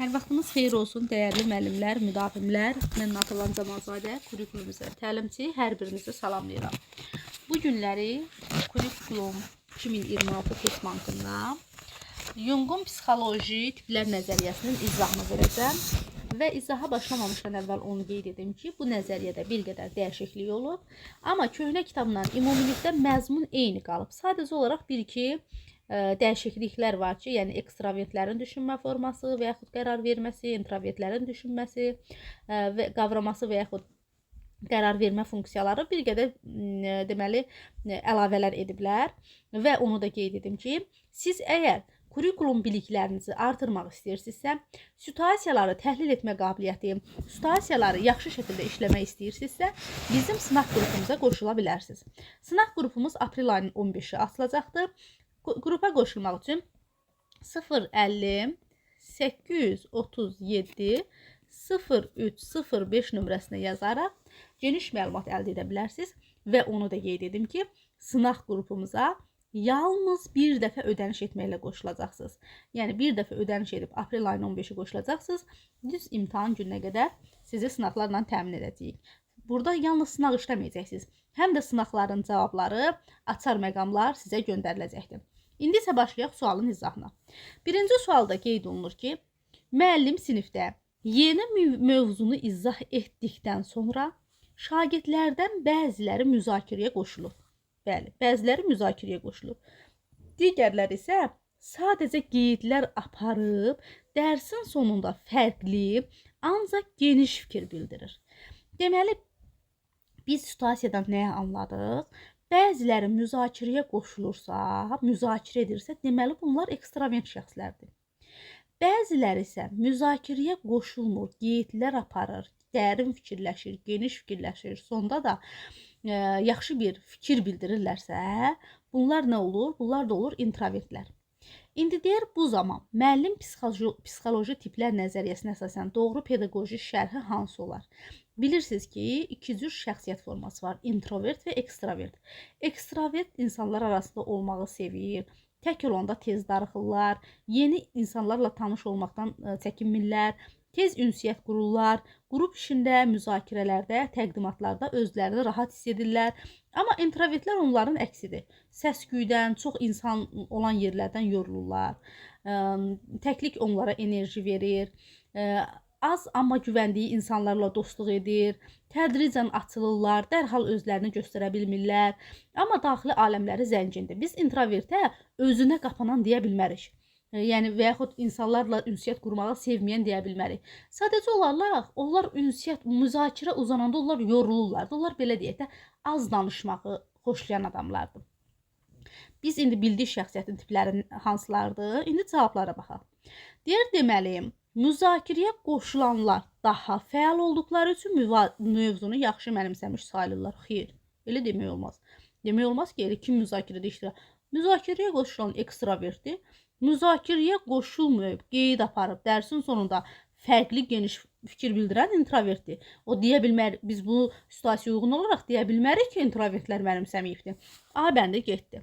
Hər vaxtınız xeyir olsun, dəyərli müəllimlər, müdavimlər. Mən Natalan Camalzadə, kurikulum üzrə təlimçi. Hər birinizi salamlayıram. Bu günləri kurikulum 2026 test bankından Jungun psixoloji tiplər nəzəriyyəsinin izahını verəcəm. Və izaha başlamamışdan əvvəl onu qeyd edim ki, bu nəzəriyyədə bir qədər dəyişiklik olub, amma köhnə kitabla ümumilikdə məzmun eyni qalıb. Sadəcə olaraq bir-iki dəyişikliklər var ki, yəni ekstravertlərin düşünmə forması və yaxud qərar verməsi, introvertlərin düşünməsi və qavraması və yaxud qərar vermə funksiyaları bir qədər deməli əlavələr ediblər və onu da qeyd edim ki, siz əgər kurikulum biliklərinizi artırmaq istəyirsinizsə, situasiyaları təhlil etmə qabiliyyəti, situasiyaları yaxşı şəkildə işləmək istəyirsinizsə, bizim sınaq qrupumuza qoşula bilərsiniz. Sınaq qrupumuz aprel ayının 15-i açılacaqdır. Qrupa qoşulmaq üçün 050 837 0305 nömrəsinə yazaraq geniş məlumat əldə edə bilərsiniz və onu da qeyd edim ki, sınaq qrupumuza yalnız bir dəfə ödəniş etməklə qoşulacaqsınız. Yəni bir dəfə ödəniş edib aprel ayının 15-i qoşulacaqsınız. Düz imtahan gününə qədər sizi sınaqlarla təmin edəcəyik. Burada yalnız sınaq işləməyəcəksiniz. Həm də sınaqların cavabları, açar məqamlar sizə göndəriləcəkdir. İndi isə başlayaq sualın izahına. Birinci sualda qeyd olunur ki, müəllim sinifdə yeni mövzunu izah etdikdən sonra şagirdlərdən bəziləri müzakirəyə qoşulur. Bəli, bəziləri müzakirəyə qoşulur. Digərləri isə sadəcə qeydlər aparıb dərsin sonunda fərqli, ancaq geniş fikir bildirir. Deməli, biz situasiyadan nəyi anladıq? Bəziləri müzakirəyə qoşulursa, müzakirə edirsə, deməli bunlar ekstravert şəxslərdir. Bəziləri isə müzakirəyə qoşulmur, qeydlər aparır, dərin fikirləşir, geniş fikirləşir, sonda da yaxşı bir fikir bildirirlərsə, bunlar nə olur? Bunlar da olur introvertlər. İndi deyir, bu zaman müəllim psixoloji tiplər nəzəriyyəsinə əsasən doğru pedaqoji şərhi hansı olar? Bilirsiniz ki, iki cür şəxsiyyət forması var: introvert və ekstravert. Ekstravert insanlar arasında olmağı sevir, tək olanda tez darıxırlar, yeni insanlarla tanış olmaqdan çəkinmirlər, tez ünsiyyət qururlar, qrup işində, müzakirələrdə, təqdimatlarda özlərini rahat hiss edirlər. Amma introvertlər onların əksidir. Səs-küydən, çox insan olan yerlərdən yorulurlar. Təklik onlara enerji verir. Az amma güvəndiyi insanlarla dostluq edir. Tədricən açılırlar, dərhal özlərini göstərə bilmirlər. Amma daxili aləmləri zəngindir. Biz introvertə özünə qapanan deyə bilmərik. Yəni və yaxud insanlarla ünsiyyət qurmağı sevməyən deyə bilmərik. Sadəcə olaraq onlar ünsiyyət, müzakirə uzananda onlar yorulurlar. Onlar belə deyək də az danışmağı xoşlayan adamlardır. Biz indi bildik şəxsiyyətin tipləri hansılardır. İndi cavablara baxaq. Deyir, deməli, müzakirəyə qoşulanlar daha fəal olduqları üçün mövzunu yaxşı mənimsəmiş sayılırlar. Xeyr, elə demək olmaz. Demək olmaz ki, elə kim müzakirədə iştirak. Müzakirəyə qoşulan ekstravertdir. Müzakirəyə qoşulmayıb, qeyd aparıb dərsin sonunda fərqli geniş fikir bildirən introvertdir. O deyə bilmər, biz bu situasiyaya uyğun olaraq deyə bilmərik ki, introvertlər mənimsəməyibdir. A bəndi getdi.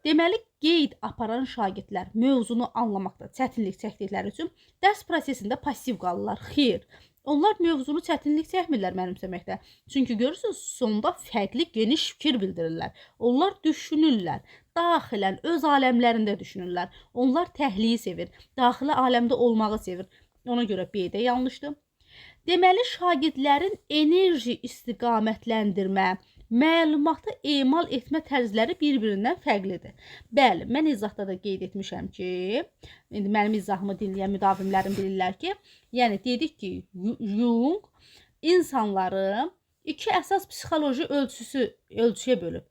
Deməli, qeyd aparan şagirdlər mövzunu anlamaqda çətinlik çəkdikləri üçün dərs prosesində passiv qalırlar. Xeyr, onlar mövzunu çətinlik çəkmirlər mənimsəməkdə. Çünki görürsünüz, sonda fərqli geniş fikir bildirirlər. Onlar düşünürlər, daxilən öz aləmlərində düşünürlər. Onlar təhliyi sevir, daxili aləmdə olmağı sevir. Ona görə B də yanlışdır. Deməli, şagirdlərin enerji istiqamətləndirmə, məlumatı emal etmə tərzləri bir-birindən fərqlidir. Bəli, mən izahda da qeyd etmişəm ki, indi mənim izahımı dinləyən müdavimlərim bilirlər ki, yəni dedik ki, Jung insanları iki əsas psixoloji ölçüyə bölüb.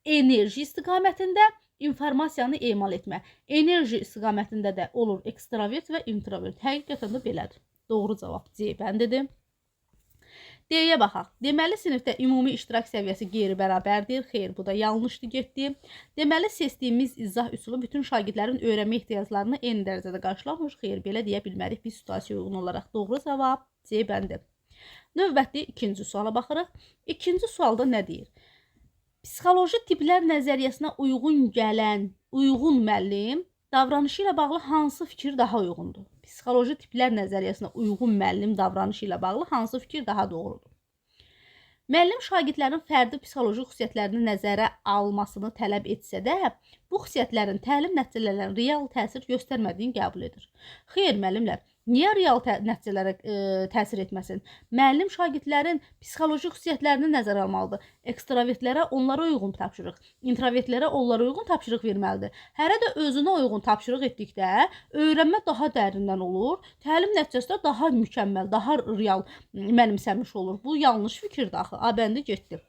Enerji istiqamətində informasiyanı emal etmə. Enerji istiqamətində də olur ekstravert və introvert. Həqiqətən də belədir. Doğru cavab C bəndidir. D-yə baxaq. Deməli, sinifdə ümumi iştirak səviyyəsi qeyri-bərabərdir. Xeyr, bu da yanlışdır, getdi. Deməli, seçdiyimiz izah üsulu bütün şagirdlərin öyrənmə ehtiyaclarını eyni dərəcədə qarşılamır. Xeyr, belə deyə bilmərik biz situasiyaya uyğun olaraq. Doğru cavab C bəndi. Növbəti ikinci suala baxırıq. İkinci sualda nə deyir? Psixoloji tiplər nəzəriyyəsinə uyğun gələn, uyğun müəllim davranışı ilə bağlı hansı fikir daha uyğundur? Psixoloji tiplər nəzəriyyəsinə uyğun müəllim davranışı ilə bağlı hansı fikir daha doğrudur? Müəllim şagirdlərin fərdi psixoloji xüsusiyyətlərini nəzərə almasını tələb etsə də, bu xüsusiyyətlərin təlim nəticələrinə real təsir göstərmədiyini qəbul edir. Xeyr, müəllimlər, niyə real nəticələrə təsir etməsin? Müəllim şagirdlərin psixoloji xüsusiyyətlərini nəzərə almalıdır. Ekstravertlərə onlara uyğun tapşırıq, introvertlərə onlara uyğun tapşırıq verməlidir. Hərə də özünə uyğun tapşırıq etdikdə öyrənmə daha dərindən olur, təlim nəticəsi də daha mükəmməl, daha real mənimsəmiş olur. Bu yanlış fikirdir axı. A bəndi getdi.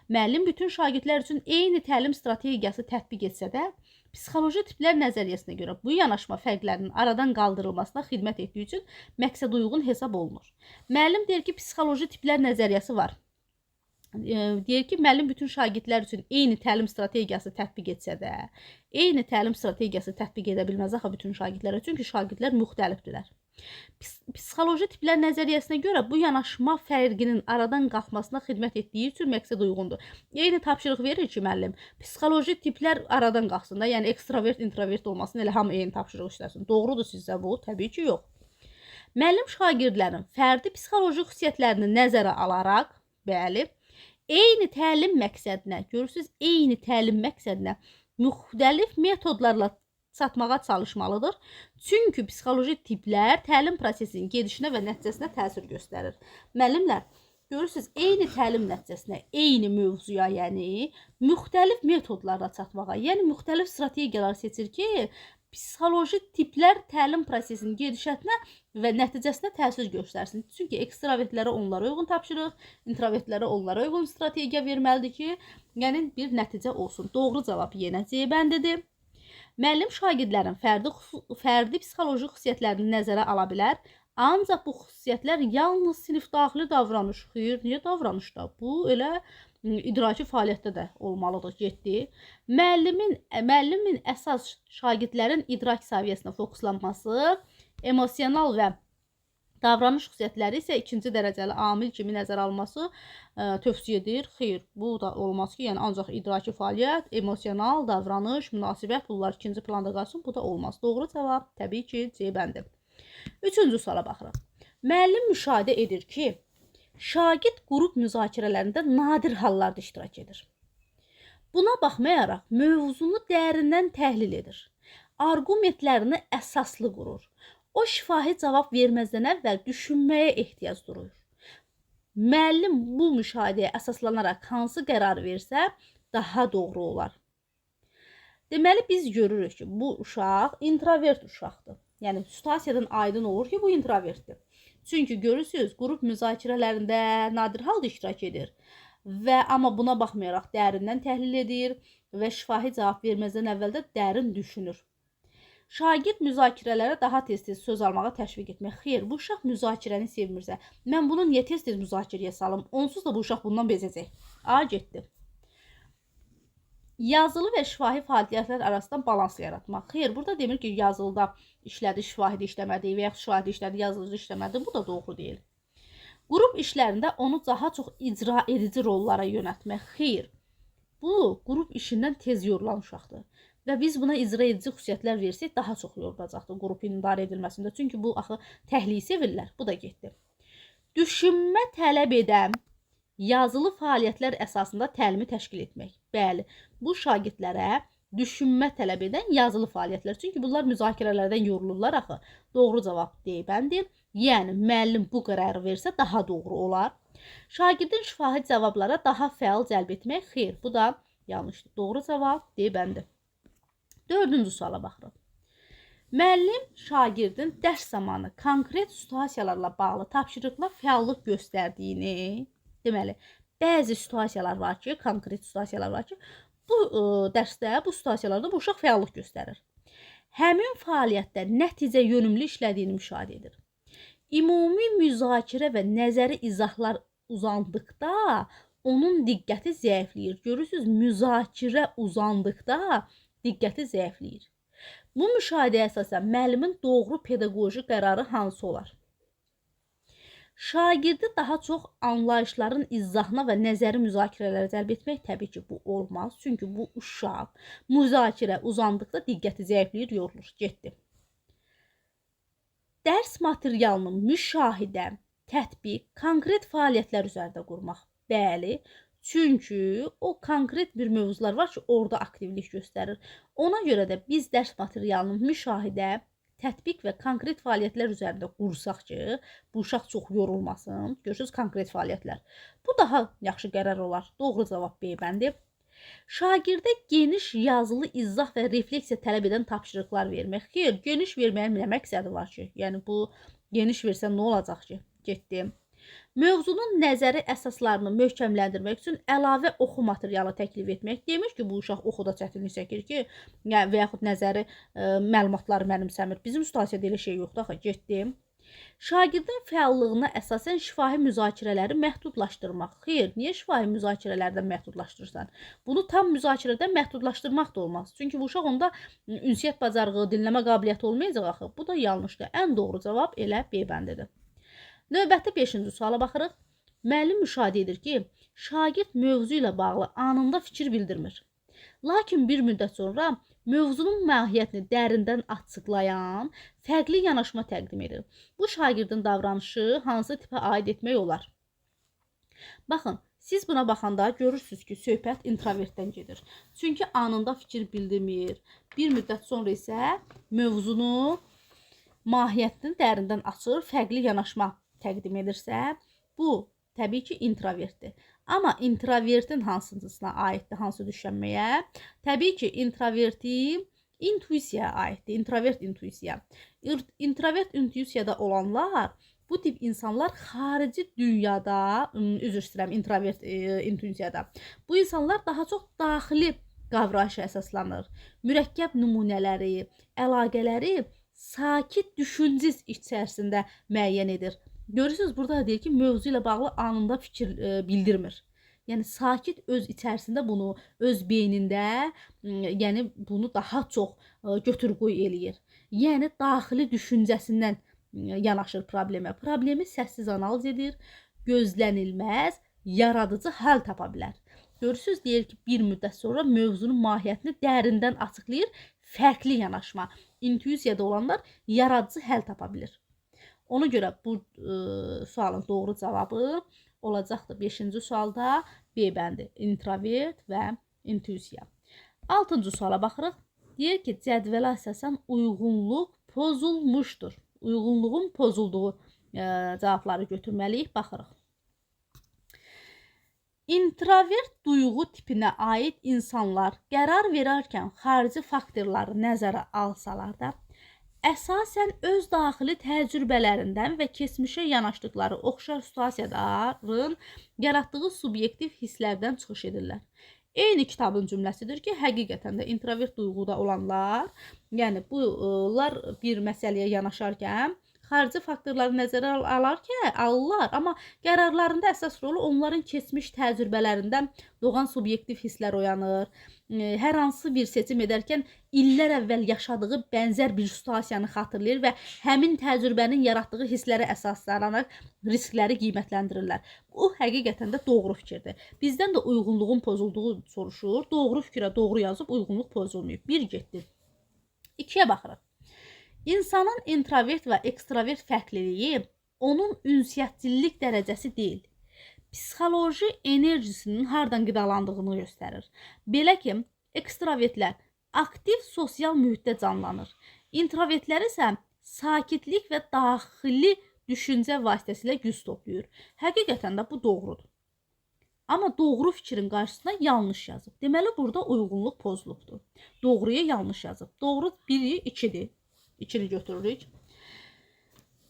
Müəllim bütün şagirdlər üçün eyni təlim strategiyası tətbiq etsə də, psixoloji tiplər nəzəriyyəsinə görə bu yanaşma fərqlərinin aradan qaldırılmasına xidmət etdiyi üçün məqsədə uyğun hesab olunur. Müəllim deyir ki, psixoloji tiplər nəzəriyyəsi var. Deyir ki, müəllim bütün şagirdlər üçün eyni təlim strategiyası tətbiq etsə də, eyni təlim strategiyası tətbiq edə bilməz axı bütün şagirdlərə, çünki şagirdlər müxtəlifdirlər. Psixoloji tiplər nəzəriyyəsinə görə bu yanaşma fərqinin aradan qalxmasına xidmət etdiyi üçün məqsəd uyğundur. Eyni tapşırıq verir ki, müəllim, psixoloji tiplər aradan qalxsın da, yəni ekstravert, introvert olmasın, elə hamı eyni tapşırıq işləsin. Doğrudur sizcə bu? Təbii ki, yox. Müəllim şagirdlərin fərdi psixoloji xüsusiyyətlərini nəzərə alaraq, bəli, eyni təlim məqsədinə, görürsünüz, eyni təlim məqsədinə müxtəlif metodlarla çatmağa çalışmalıdır. Çünki psixoloji tiplər təlim prosesinin gedişinə və nəticəsinə təsir göstərir. Müəllimlər, görürsünüz, eyni təlim nəticəsinə, eyni mövzuya, yəni müxtəlif metodlarla çatmağa, yəni müxtəlif strategiyalar seçir ki, psixoloji tiplər təlim prosesinin gedişatına və nəticəsinə təsir göstərsin. Çünki ekstravertlərə onlara uyğun tapşırıq, introvertlərə onlara uyğun strategiya verməlidir ki, yəni bir nəticə olsun. Doğru cavab yenə C bəndidir. Müəllim şagirdlərin fərdi psixoloji xüsusiyyətlərini nəzərə ala bilər, ancaq bu xüsusiyyətlər yalnız sinif daxili davranış, xeyr, niyə davranışda? Bu elə idraki fəaliyyətdə də olmalıdır, getdi. Müəllimin əsas şagirdlərin idrak səviyyəsinə fokuslanması, emosional və davranış xüsusiyyətləri isə ikinci dərəcəli amil kimi nəzərə alınması tövsiyə edir. Xeyr, bu da olmaz ki, yəni ancaq idraki fəaliyyət, emosional, davranış, münasibət bunlar ikinci planda qalsın, bu da olmaz. Doğru cavab təbii ki, C bəndi. Üçüncü suala baxırıq. Müəllim müşahidə edir ki, şagird qrup müzakirələrində nadir hallarda iştirak edir. Buna baxmayaraq mövzunu dərindən təhlil edir. Arqumentlərini əsaslı qurur. O şifahi cavab verməzdən əvvəl düşünməyə ehtiyac duyur. Müəllim bu müşahidəyə əsaslanaraq hansı qərar versə, daha doğru olar. Deməli, biz görürük ki, bu uşaq introvert uşaqdır. Yəni, situasiyadan aydın olur ki, bu introvertdir. Çünki görürsünüz, qrup müzakirələrində nadir halda iştirak edir. Və amma buna baxmayaraq dərindən təhlil edir və şifahi cavab verməzdən əvvəl də dərin düşünür. Şagird müzakirələrə daha tez-tez söz almağa təşviq etmək. Xeyr, bu uşaq müzakirəni sevmirsə, mən bunu niyə tez-tez müzakirəyə salım? Onsuz da bu uşaq bundan bezəcək. A getdi. Yazılı və şifahi fəaliyyətlər arasında balans yaratmaq. Xeyr, burada demir ki, yazılıda işlədi, şifahidə işləmədi və yaxud şifahidə işlədi, yazılıda işləmədi. Bu da doğru deyil. Qrup işlərində onu daha çox icra edici rollara yönəltmək. Xeyr, bu qrup işindən tez yorulan uşaqdır. Və biz buna icra edici xüsusiyyətlər versək, daha çox yorulacaqdır qrupun idarə edilməsində. Çünki bu axı təhliyi sevirlər. Bu da getdi. Düşünmə tələb edən yazılı fəaliyyətlər əsasında təlimi təşkil etmək. Bəli, bu şagirdlərə düşünmə tələb edən yazılı fəaliyyətlər. Çünki bunlar müzakirələrdən yorulurlar axı. Doğru cavab D bəndi. Yəni, müəllim bu qərarı versə daha doğru olar. Şagirdin şifahi cavablara daha fəal cəlb etmək. Xeyr, bu da yanlışdır. Doğru cavab D bəndi. Dördüncü suala baxırıq. Müəllim şagirdin dərs zamanı konkret situasiyalarla bağlı tapşırıqla fəallıq göstərdiyini, deməli, bəzi situasiyalar var ki, konkret situasiyalar var ki, bu dərsdə, bu situasiyalarda bu uşaq fəallıq göstərir. Həmin fəaliyyətdə nəticə yönümlü işlədiyini müşahidə edir. Ümumi müzakirə və nəzəri izahlar uzandıqda onun diqqəti zəifləyir. Görürsünüz, müzakirə uzandıqda diqqəti zəifləyir. Bu müşahidəyə əsasən müəllimin doğru pedaqoji qərarı hansı olar? Şagirdi daha çox anlayışların izahına və nəzəri müzakirələrə cəlb etmək təbii ki, bu olmaz. Çünki bu uşaq müzakirə uzandıqda diqqəti zəifləyir, yorulur. Getdi. Dərs materialını müşahidə, tətbiq, konkret fəaliyyətlər üzərində qurmaq. Bəli, çünki o konkret bir mövzular var ki, orada aktivlik göstərir. Ona görə də biz dərs materialını müşahidə, tətbiq və konkret fəaliyyətlər üzərində qursaq ki, bu uşaq çox yorulmasın. Görürsünüz, konkret fəaliyyətlər. Bu daha yaxşı qərar olar. Doğru cavab B bəndi. Şagirdə geniş yazılı izah və refleksiya tələb edən tapşırıqlar vermək. Xeyr, geniş verməyin nə məqsədi var ki? Yəni bu geniş versən nə olacaq ki? Getdim. Mövzunun nəzəri əsaslarını möhkəmləndirmək üçün əlavə oxu materialı təklif etmək. Demir ki, bu uşaq oxuda çətinlik çəkir ki, yəni və yaxud nəzəri məlumatları mənimsəmir. Bizim situasiyada elə şey yoxdur axı. Getdim. Şagirdin fəallığına əsasən şifahi müzakirələri məhdudlaşdırmaq. Xeyr, niyə şifahi müzakirələrdən məhdudlaşdırırsan? Bunu tam müzakirədən məhdudlaşdırmaq da olmaz. Çünki bu uşaq onda ünsiyyət bacarığı, dinləmə qabiliyyəti olmayacaq axı. Bu da yanlışdır. Ən doğru cavab elə B bəndidir. Növbəti 5-ci suala baxırıq. Müəllim müşahidə edir ki, şagird mövzu ilə bağlı anında fikir bildirmir. Lakin bir müddət sonra mövzunun mahiyyətini dərindən açıqlayan fərqli yanaşma təqdim edir. Bu şagirdin davranışı hansı tipə aid etmək olar? Baxın, siz buna baxanda görürsünüz ki, söhbət introvertdən gedir. Çünki anında fikir bildirmir. Bir müddət sonra isə mövzunu mahiyyətini dərindən açır, fərqli yanaşma təqdim edirsə, bu təbii ki, introvertdir. Amma introvertin hansısına aiddir, hansı düşünməyə? Təbii ki, introverti intuisiyaya aiddir. İntrovert intuisiya. İntrovert intuisiyada olanlar, bu tip insanlar xarici dünyada, üzr istəyirəm, introvert intuisiyada. Bu insanlar daha çox daxili qavrayışa əsaslanır. Mürəkkəb nümunələri, əlaqələri sakit düşüncə içərisində müəyyən edir. Görürsünüz, burada deyir ki, mövzu ilə bağlı anında fikir bildirmir. Yəni sakit öz içərisində bunu, öz beynində, yəni bunu daha çox götür-qoy eləyir. Yəni daxili düşüncəsindən yanaşır problemə. Problemi səssiz analiz edir, gözlənilməz, yaradıcı həll tapa bilər. Görürsünüz, deyir ki, bir müddət sonra mövzunun mahiyyətini dərindən açıqlayır, fərqli yanaşma. İntuisiyada olanlar yaradıcı həll tapa bilir. Ona görə bu sualın doğru cavabı olacaqdır. 5-ci sualda B bəndi, introvert və intuisiya. 6-cı suala baxırıq. Deyir ki, cədvələ əsasən uyğunluq pozulmuşdur. Uyğunluğun pozulduğu cavabları götürməliyik. Baxırıq. İntrovert duyğu tipinə aid insanlar qərar verərkən xarici faktorları nəzərə alsalar da, əsasən öz daxili təcrübələrindən və keçmişə yanaşdıqları oxşar situasiyaların yaratdığı subyektiv hisslərdən çıxış edirlər. Eyni kitabın cümləsidir ki, həqiqətən də introvert duyğuda olanlar, yəni bunlar bir məsələyə yanaşarkən xarici faktorları nəzərə alarkən alırlar, amma qərarlarında əsas rolu onların keçmiş təcrübələrindən doğan subyektiv hisslər oyanır. Hər hansı bir seçim edərkən illər əvvəl yaşadığı bənzər bir situasiyanı xatırlayır və həmin təcrübənin yaratdığı hisslərə əsaslanaraq riskləri qiymətləndirirlər. Bu həqiqətən də doğru fikirdir. Bizdən də uyğunluğun pozulduğu soruşur. Doğru fikrə doğru yazıb uyğunluq pozulmayıb. Bir getdi. 2-yə baxırıq. İnsanın introvert və ekstravert fərqliliyi onun ünsiyyətçilik dərəcəsi deyil, psixoloji enerjisinin hardan qidalandığını göstərir. Belə ki, ekstravertlər aktiv sosial mühitdə canlanır. İntrovertlər isə sakitlik və daxili düşüncə vasitəsilə güc toplayır. Həqiqətən də bu doğrudur. Amma doğru fikrin qarşısına yanlış yazıb. Deməli, burada uyğunluq pozulubdur. Doğruya yanlış yazıb. Doğru 1-i 2-dir. 2-ni götürürük.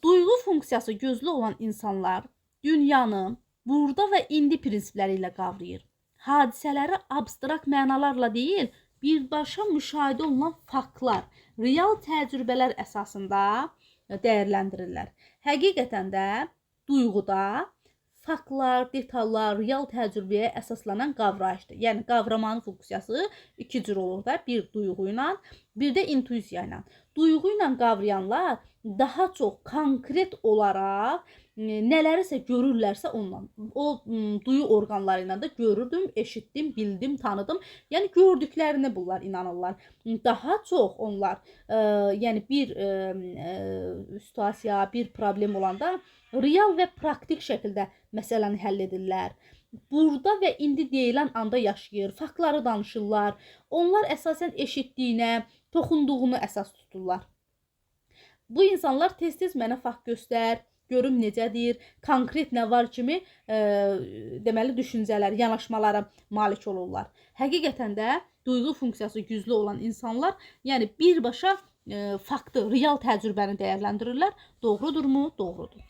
Duyğu funksiyası gözlü olan insanlar dünyanı burada və indi prinsipləri ilə qavrayır. Hadisələri abstrakt mənalarla deyil, birbaşa müşahidə olunan faktlar, real təcrübələr əsasında dəyərləndirirlər. Həqiqətən də duyğuda faktlar, detallar, real təcrübəyə əsaslanan qavrayışdır. Yəni qavramanın funksiyası iki cür olur da, bir duyğu ilə, bir də intuisiya ilə. Duyğu ilə qavrayanlar daha çox konkret olaraq nələrisə görürlərsə ondan, o duyu orqanları ilə də görürdüm, eşitdim, bildim, tanıdım. Yəni gördüklərinə bunlar inanırlar. Daha çox onlar, yəni bir situasiya, bir problem olanda real və praktik şəkildə məsələni həll edirlər. Burada və indi deyilən anda yaşayır, faktları danışırlar. Onlar əsasən eşitdiyinə, toxunduğunu əsas tuturlar. Bu insanlar tez-tez mənə fakt göstər, görüm necədir, konkret nə var kimi deməli düşüncələr, yanaşmalara malik olurlar. Həqiqətən də duyğu funksiyası güclü olan insanlar, yəni birbaşa faktı, real təcrübəni dəyərləndirirlər. Doğrudurmu? Doğrudur.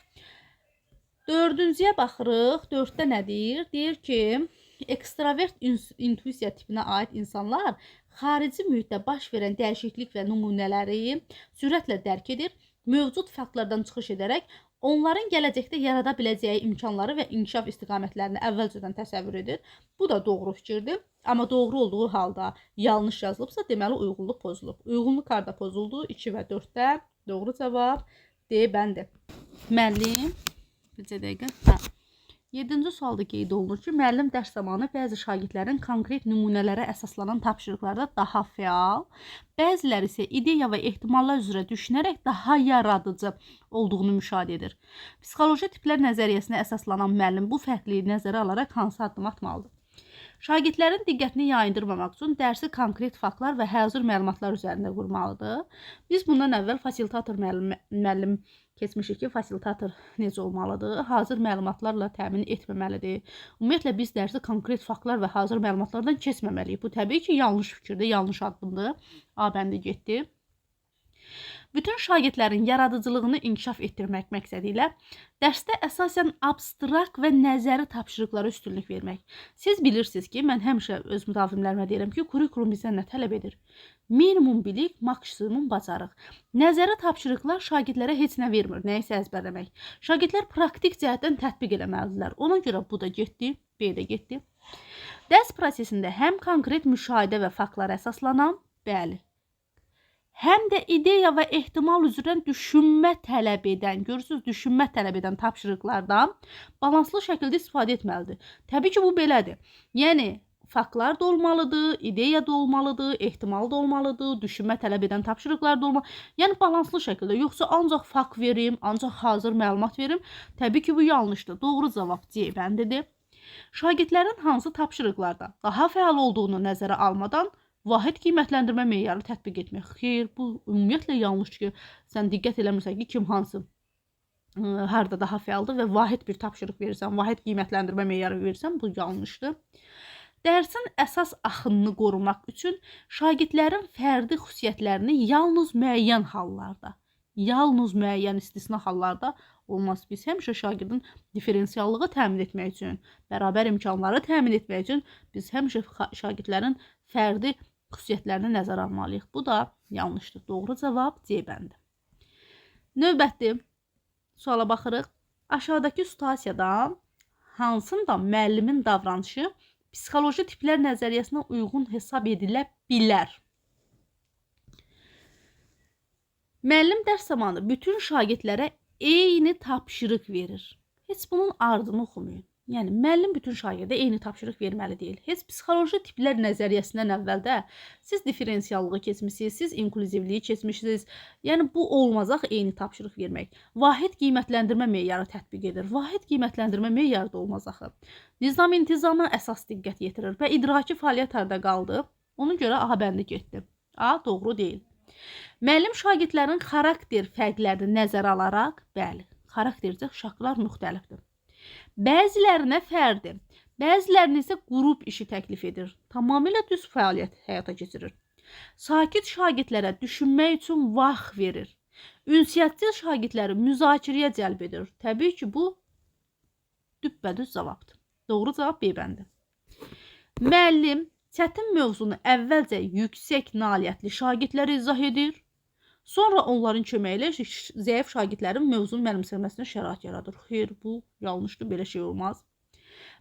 Dördüncüyə baxırıq. Dörddə nə deyir? Deyir ki, ekstravert intuisiya tipinə aid insanlar xarici mühitdə baş verən dəyişiklik və nümunələri sürətlə dərk edir, mövcud faktlardan çıxış edərək onların gələcəkdə yarada biləcəyi imkanları və inkişaf istiqamətlərini əvvəlcədən təsəvvür edir. Bu da doğru fikirdir. Amma doğru olduğu halda yanlış yazılıbsa, deməli uyğunluq pozulub. Uyğunluq harda pozuldu? 2 və 4-də. Doğru cavab D bəndi. Müəllim, bircə dəqiqə. Hə. 7-ci sualda qeyd olunur ki, müəllim dərs zamanı bəzi şagirdlərin konkret nümunələrə əsaslanan tapşırıqlarda daha fəal, bəziləri isə ideya və ehtimallar üzrə düşünərək daha yaradıcı olduğunu müşahidə edir. Psixoloji tiplər nəzəriyyəsinə əsaslanan müəllim bu fərqliliyi nəzərə alaraq hansı addım atmalıdır? Şagirdlərin diqqətini yayındırmamaq üçün dərsi konkret faktlar və hazır məlumatlar üzərində qurmalıdır. Biz bundan əvvəl fasilitator müəllim keçmişik ki, fasilitator necə olmalıdır? Hazır məlumatlarla təmin etməməlidir. Ümumiyyətlə, biz dərsi konkret faktlar və hazır məlumatlardan keçməməliyik. Bu təbii ki, yanlış fikirdir, yanlış addımdır. A bəndi getdi. Bütün şagirdlərin yaradıcılığını inkişaf etdirmək məqsədi ilə dərsdə əsasən abstrakt və nəzəri tapşırıqlara üstünlük vermək. Siz bilirsiniz ki, mən həmişə öz müdavimlərimə deyirəm ki, kurikulum bizdən nə tələb edir? Minimum bilik, maksimum bacarıq. Nəzəri tapşırıqlar şagirdlərə heç nə vermir, nəyisə əzbərləmək. Şagirdlər praktik cəhətdən tətbiq eləməlidirlər. Ona görə bu da getdi, B də getdi. Dərs prosesində həm konkret müşahidə və faktlara əsaslanan, bəli, həm də ideya və ehtimal üzrə düşünmə tələb edən, görürsünüz, düşünmə tələb edən tapşırıqlardan balanslı şəkildə istifadə etməlidir. Təbii ki, bu belədir. Yəni, faktlar da olmalıdır, ideya da olmalıdır, ehtimal da olmalıdır, düşünmə tələb edən tapşırıqlar da olmalıdır. Yəni, balanslı şəkildə, yoxsa ancaq fakt verim, ancaq hazır məlumat verim. Təbii ki, bu yanlışdır. Doğru cavab C bəndidir. Şagirdlərin hansı tapşırıqlarda daha fəal olduğunu nəzərə almadan vahid qiymətləndirmə meyarı tətbiq etmək. Xeyr, bu ümumiyyətlə yanlışdır ki, sən diqqət eləmirsən ki, kim hansı harda daha fəaldır və vahid bir tapşırıq verirsən, vahid qiymətləndirmə meyarı verirsən, bu yanlışdır. Dərsin əsas axınını qorumaq üçün şagirdlərin fərdi xüsusiyyətlərini yalnız müəyyən hallarda, yalnız müəyyən istisna hallarda olmaz. Biz həmişə şagirdin diferensiallığı təmin etmək üçün, bərabər imkanları təmin etmək üçün biz həmişə şagirdlərin fərdi xüsusiyyətlərini nəzərə almalıyıq. Bu da yanlışdır. Doğru cavab C bəndi. Növbəti suala baxırıq. Aşağıdakı situasiyadan hansında müəllimin davranışı psixoloji tiplər nəzəriyyəsinə uyğun hesab edilə bilər? Müəllim dərs zamanı bütün şagirdlərə eyni tapşırıq verir. Heç bunun ardını oxumayın. Yəni, müəllim bütün şagirdə eyni tapşırıq verməli deyil. Heç psixoloji tiplər nəzəriyyəsindən əvvəldə siz diferensiallığı keçmişsiniz, siz inklüzivliyi keçmişsiniz. Yəni, bu olmazaq eyni tapşırıq vermək. Vahid qiymətləndirmə meyarı tətbiq edir. Vahid qiymətləndirmə meyarı da olmaz axı. Nizam intizama əsas diqqət yetirir və idraki fəaliyyət harda qaldı? Ona görə A bəndi getdi. A doğru deyil. Müəllim şagirdlərin xarakter fərqlərini nəzərə alaraq, bəli, xaraktercə uşaqlar müxtəlifdir. Bəzilərinə fərdi, bəzilərinə isə qrup işi təklif edir. Tamamilə düz fəaliyyət həyata keçirir. Sakit şagirdlərə düşünmək üçün vaxt verir. Ünsiyyətcil şagirdləri müzakirəyə cəlb edir. Təbii ki, bu düppədüz cavabdır. Doğru cavab B bəndi. Müəllim çətin mövzunu əvvəlcə yüksək nailiyyətli şagirdlərə izah edir. Sonra onların köməyi ilə zəif şagirdlərin mövzunun mənimsəməsinə şərait yaradır. Xeyr, bu yanlışdır, belə şey olmaz.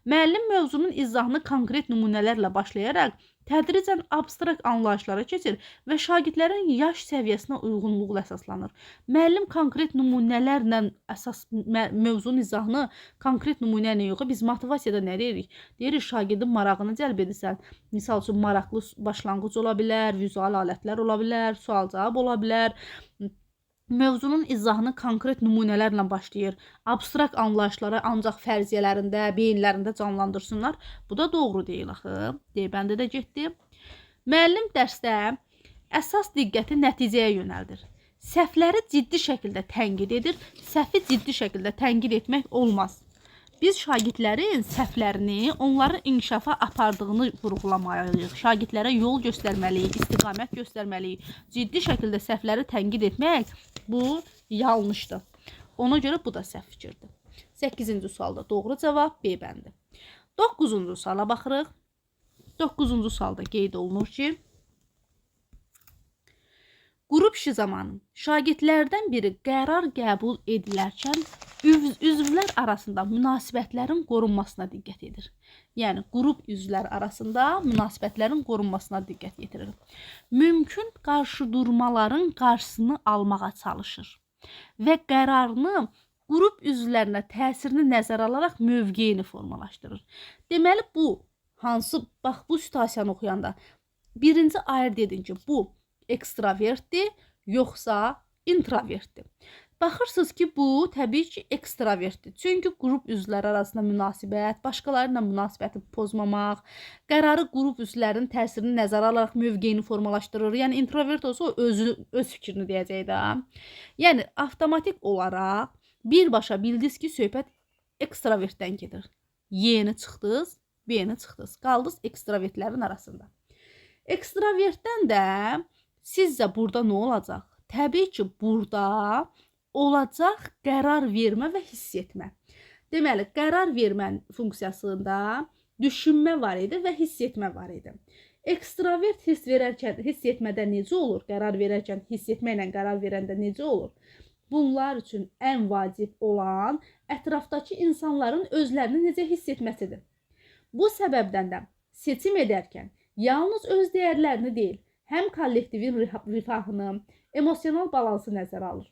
Müəllim mövzunun izahını konkret nümunələrlə başlayaraq Tədricən abstrakt anlayışlara keçir və şagirdlərin yaş səviyyəsinə uyğunluğuna əsaslanır. Müəllim konkret nümunələrlə əsas mövzunun izahını konkret nümunə ilə yox, biz motivasiyada nə deyirik? Deyirik şagirdin marağını cəlb edirsən. Misal üçün maraqlı başlanğıc ola bilər, vizual alətlər ola bilər, sual-cavab ola bilər. Mövzunun izahını konkret nümunələrlə başlayır. Abstrakt anlayışları ancaq fərziyyələrində, beyinlərində canlandırsınlar. Bu da doğru deyil axı. D bəndi də getdi. Müəllim dərsdə əsas diqqəti nəticəyə yönəldir. Səhvləri ciddi şəkildə tənqid edir. Səhvi ciddi şəkildə tənqid etmək olmaz. Biz şagirdlərin səhvlərini, onların inkişafa apardığını vurğulamalıyıq. Şagirdlərə yol göstərməliyik, istiqamət göstərməliyik. Ciddi şəkildə səhvləri tənqid etmək bu yanlışdır. Ona görə bu da səhv fikirdir. 8-ci sualda doğru cavab B bəndi. 9-cu suala baxırıq. 9-cu sualda qeyd olunur ki, qrup işi zamanı şagirdlərdən biri qərar qəbul edilərkən üzvlər arasında münasibətlərin qorunmasına diqqət edir. Yəni, qrup üzvləri arasında münasibətlərin qorunmasına diqqət yetirir. Mümkün qarşıdurmaların qarşısını almağa çalışır və qərarını qrup üzvlərinə təsirini nəzərə alaraq mövqeyini formalaşdırır. Deməli, bu hansı, bax, bu situasiyanı oxuyanda birinci ayırd edin ki, bu ekstravertdir, yoxsa introvertdir. Baxırsınız ki, bu təbii ki, ekstravertdir. Çünki qrup üzvləri arasında münasibət, başqaları ilə münasibəti pozmamaq, qərarı qrup üzvlərinin təsirini nəzərə alaraq mövqeyini formalaşdırır. Yəni, introvert olsa o öz fikrini deyəcək də. Yəni, avtomatik olaraq birbaşa bildiniz ki, söhbət ekstravertdən gedir. Y-ni çıxdınız, B-ni çıxdınız. Qaldınız ekstravertlərin arasında. Ekstravertdən də sizcə burada nə olacaq? Təbii ki, burada olacaq qərar vermə və hiss etmə. Deməli, qərar vermə funksiyasında düşünmə var idi və hiss etmə var idi. Ekstravert hiss verərkən, hiss etmədə necə olur? Qərar verərkən, hiss etməklə qərar verəndə necə olur? Bunlar üçün ən vacib olan ətrafdakı insanların özlərini necə hiss etməsidir. Bu səbəbdən də seçim edərkən yalnız öz dəyərlərini deyil, həm kollektivin rifahını, emosional balansı nəzərə alır.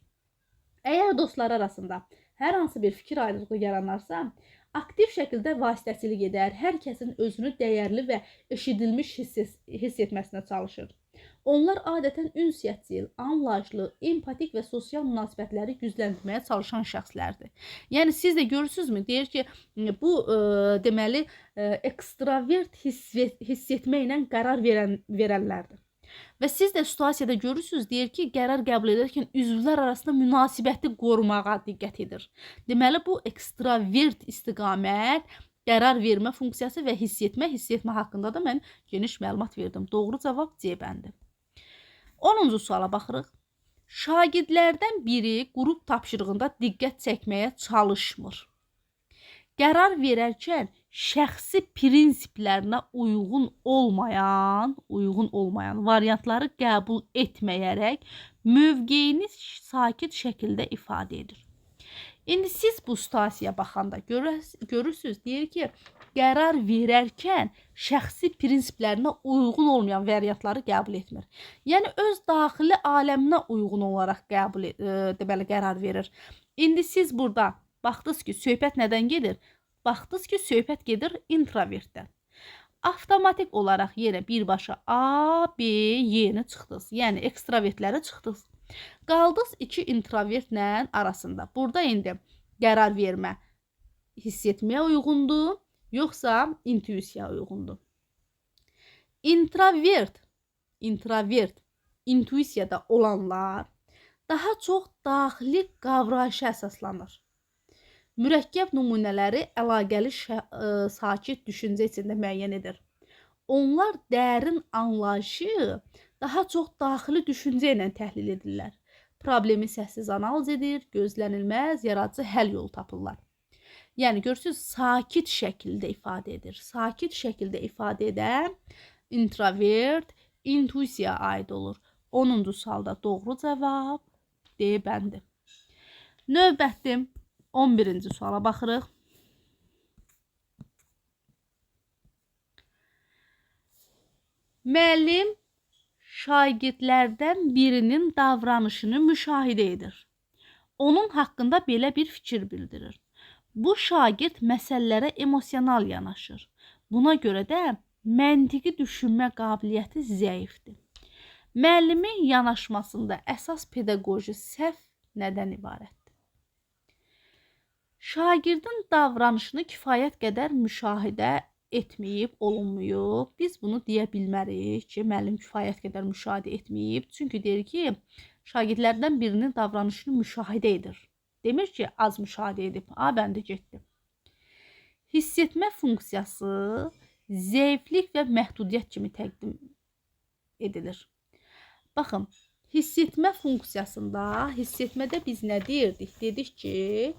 Əgər dostlar arasında hər hansı bir fikir ayrılığı yaranarsa, aktiv şəkildə vasitəçilik edər, hər kəsin özünü dəyərli və eşidilmiş hiss etməsinə çalışır. Onlar adətən ünsiyyətçil, anlayışlı, empatik və sosial münasibətləri gücləndirməyə çalışan şəxslərdir. Yəni, siz də görürsünüzmü? Deyir ki, bu deməli, ekstravert hiss etməklə qərar verənlərdir. Və siz də situasiyada görürsünüz, deyir ki, qərar qəbul edərkən üzvlər arasında münasibəti qorumağa diqqət edir. Deməli, bu ekstravert istiqamət, qərar vermə funksiyası və hiss etmə haqqında da mən geniş məlumat verdim. Doğru cavab C bəndi. 10-cu suala baxırıq. Şagirdlərdən biri qrup tapşırığında diqqət çəkməyə çalışmır. Qərar verərkən şəxsi prinsiplərinə uyğun olmayan variantları qəbul etməyərək mövqeyini sakit şəkildə ifadə edir. İndi siz bu situasiyaya baxanda görürsünüz, deyir ki, qərar verərkən şəxsi prinsiplərinə uyğun olmayan variantları qəbul etmir. Yəni, öz daxili aləminə uyğun olaraq deməli, qərar verir. İndi siz burada baxdınız ki, söhbət nədən gedir? Baxdınız ki, söhbət gedir introvertdən. Avtomatik olaraq yenə birbaşa A, B, Y-ni çıxdınız. Yəni, ekstravertləri çıxdınız. Qaldınız iki introvertlə arasında. Burada indi qərar vermə hiss etməyə uyğundur, yoxsa intuisiyaya uyğundur. İntrovert, intuisiyada olanlar daha çox daxili qavrayışa əsaslanır. Mürəkkəb nümunələri əlaqəli sakit düşüncə içində müəyyən edir. Onlar dərin anlayışı daha çox daxili düşüncə ilə təhlil edirlər. Problemi səssiz analiz edir, gözlənilməz, yaradıcı həll yolu tapırlar. Yəni, görürsünüz, sakit şəkildə ifadə edir. Sakit şəkildə ifadə edən introvert, intuisiyaya aid olur. 10-cu sualda doğru cavab D bəndi. Növbəti 11-ci suala baxırıq. Müəllim şagirdlərdən birinin davranışını müşahidə edir. Onun haqqında belə bir fikir bildirir. Bu şagird məsələlərə emosional yanaşır. Buna görə də məntiqi düşünmə qabiliyyəti zəifdir. Müəllimin yanaşmasında əsas pedaqoji səhv nədən ibarətdir? Şagirdin davranışını kifayət qədər müşahidə etməyib, olunmayıb. Biz bunu deyə bilmərik ki, müəllim kifayət qədər müşahidə etməyib. Çünki deyir ki, şagirdlərdən birinin davranışını müşahidə edir. Demir ki, az müşahidə edib. A bəndi getdi. Hiss etmə funksiyası zəiflik və məhdudiyyət kimi təqdim edilir. Baxın, hiss etmə funksiyasında, hiss etmədə biz nə deyirdik? Dedik ki,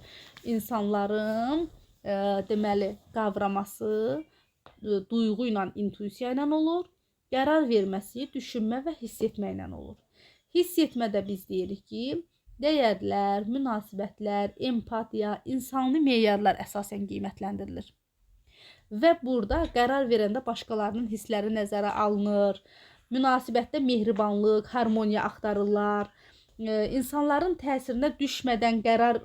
insanların deməli, qavraması duyğu ilə, intuisiya ilə olur. Qərar verməsi düşünmə və hiss etmə ilə olur. Hiss etmədə biz deyirik ki, dəyərlər, münasibətlər, empatiya, insanlı meyarlar əsasən qiymətləndirilir. Və burada qərar verəndə başqalarının hissləri nəzərə alınır. Münasibətdə mehribanlıq, harmoniya axtarırlar. İnsanların təsirinə düşmədən qərar,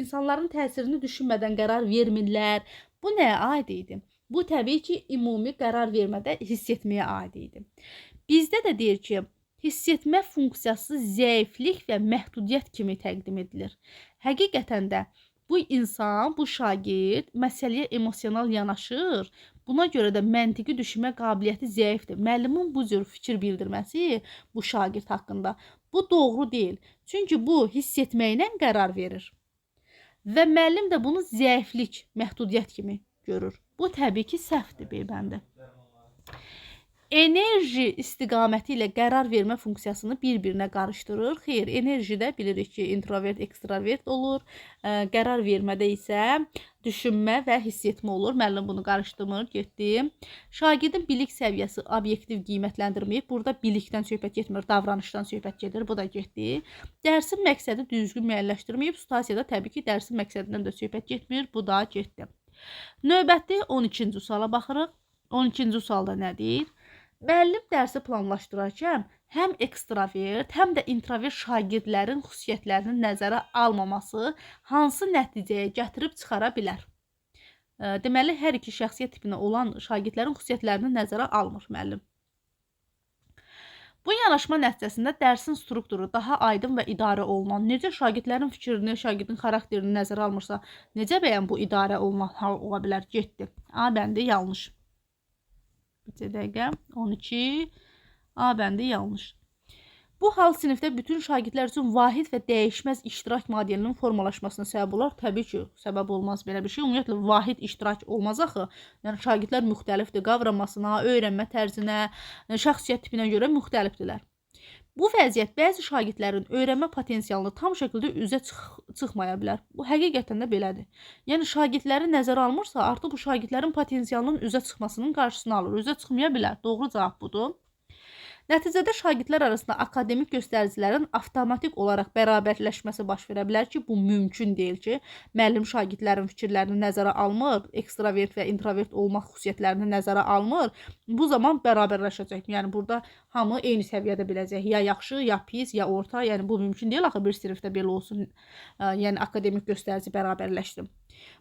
insanların təsirini düşünmədən qərar vermirlər. Bu nəyə aid idi? Bu təbii ki, ümumi qərar vermədə hiss etməyə aid idi. Bizdə də deyir ki, hiss etmə funksiyası zəiflik və məhdudiyyət kimi təqdim edilir. Həqiqətən də bu insan, bu şagird məsələyə emosional yanaşır. Buna görə də məntiqi düşünmə qabiliyyəti zəifdir. Müəllimin bu cür fikir bildirməsi bu şagird haqqında bu doğru deyil. Çünki bu hiss etməklə qərar verir. Və müəllim də bunu zəiflik, məhdudiyyət kimi görür. Bu təbii ki, səhvdir beybəndi. Enerji istiqaməti ilə qərar vermə funksiyasını bir-birinə qarışdırır. Xeyr, enerjidə bilirik ki, introvert, ekstravert olur. Qərar vermədə isə düşünmə və hiss etmə olur. Müəllim bunu qarışdırmır, getdi. Şagirdin bilik səviyyəsi obyektiv qiymətləndirməyib. Burada bilikdən söhbət getmir, davranışdan söhbət gedir. Bu da getdi. Dərsin məqsədi düzgün müəyyənləşdirməyib. Situasiyada təbii ki, dərsin məqsədindən də söhbət getmir. Bu da getdi. Növbəti 12-ci suala baxırıq. 12-ci sualda nə deyir? Müəllim dərsi planlaşdırarkən həm ekstravert, həm də introvert şagirdlərin xüsusiyyətlərini nəzərə almaması hansı nəticəyə gətirib çıxara bilər? Deməli, hər iki şəxsiyyət tipinə olan şagirdlərin xüsusiyyətlərini nəzərə almır müəllim. Bu yanaşma nəticəsində dərsin strukturu daha aydın və idarə olunan, necə şagirdlərin fikrini, şagirdin xarakterini nəzərə almırsa, necə bəyən bu idarə olunan hal ola bilər? Getdi. A bəndi yanlış. Bir dəqiqə. 12. A bəndi yanlış. Bu hal sinifdə bütün şagirdlər üçün vahid və dəyişməz iştirak modelinin formalaşmasına səbəb olar. Təbii ki, səbəb olmaz belə bir şey. Ümumiyyətlə, vahid iştirak olmaz axı. Yəni, şagirdlər müxtəlifdir. Qavramasına, öyrənmə tərzinə, şəxsiyyət tipinə görə müxtəlifdirlər. Bu vəziyyət bəzi şagirdlərin öyrənmə potensialını tam şəkildə üzə çıxmaya bilər. Bu həqiqətən də belədir. Yəni, şagirdləri nəzərə almırsa, artıq bu şagirdlərin potensialının üzə çıxmasının qarşısını alır. Üzə çıxmaya bilər. Doğru cavab budur. Nəticədə şagirdlər arasında akademik göstəricilərin avtomatik olaraq bərabərləşməsi baş verə bilər ki, bu mümkün deyil ki, müəllim şagirdlərin fikirlərini nəzərə almır, ekstravert və introvert olmaq xüsusiyyətlərini nəzərə almır. Bu zaman bərabərləşəcək. Yəni, burada hamı eyni səviyyədə biləcək. Ya yaxşı, ya pis, ya orta. Yəni, bu mümkün deyil axı bir sinifdə belə olsun. Yəni, akademik göstərici bərabərləşsin.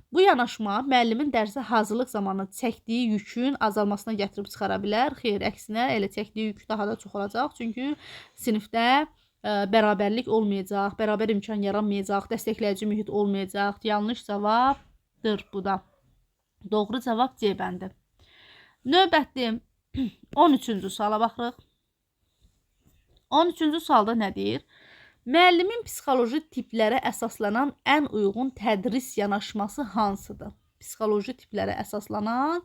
Bu yanaşma müəllimin dərsə hazırlıq zamanı çəkdiyi yükün azalmasına gətirib çıxara bilər. Xeyr, əksinə elə çəkdiyi yük daha da çox olacaq. Çünki sinifdə bərabərlik olmayacaq, bərabər imkan yaranmayacaq, dəstəkləyici mühit olmayacaq. Yanlış cavabdır bu da. Doğru cavab C bəndi. Növbəti 13-cü suala baxırıq. 13-cü sualda nə deyir? Müəllimin psixoloji tiplərə əsaslanan ən uyğun tədris yanaşması hansıdır? Psixoloji tiplərə əsaslanan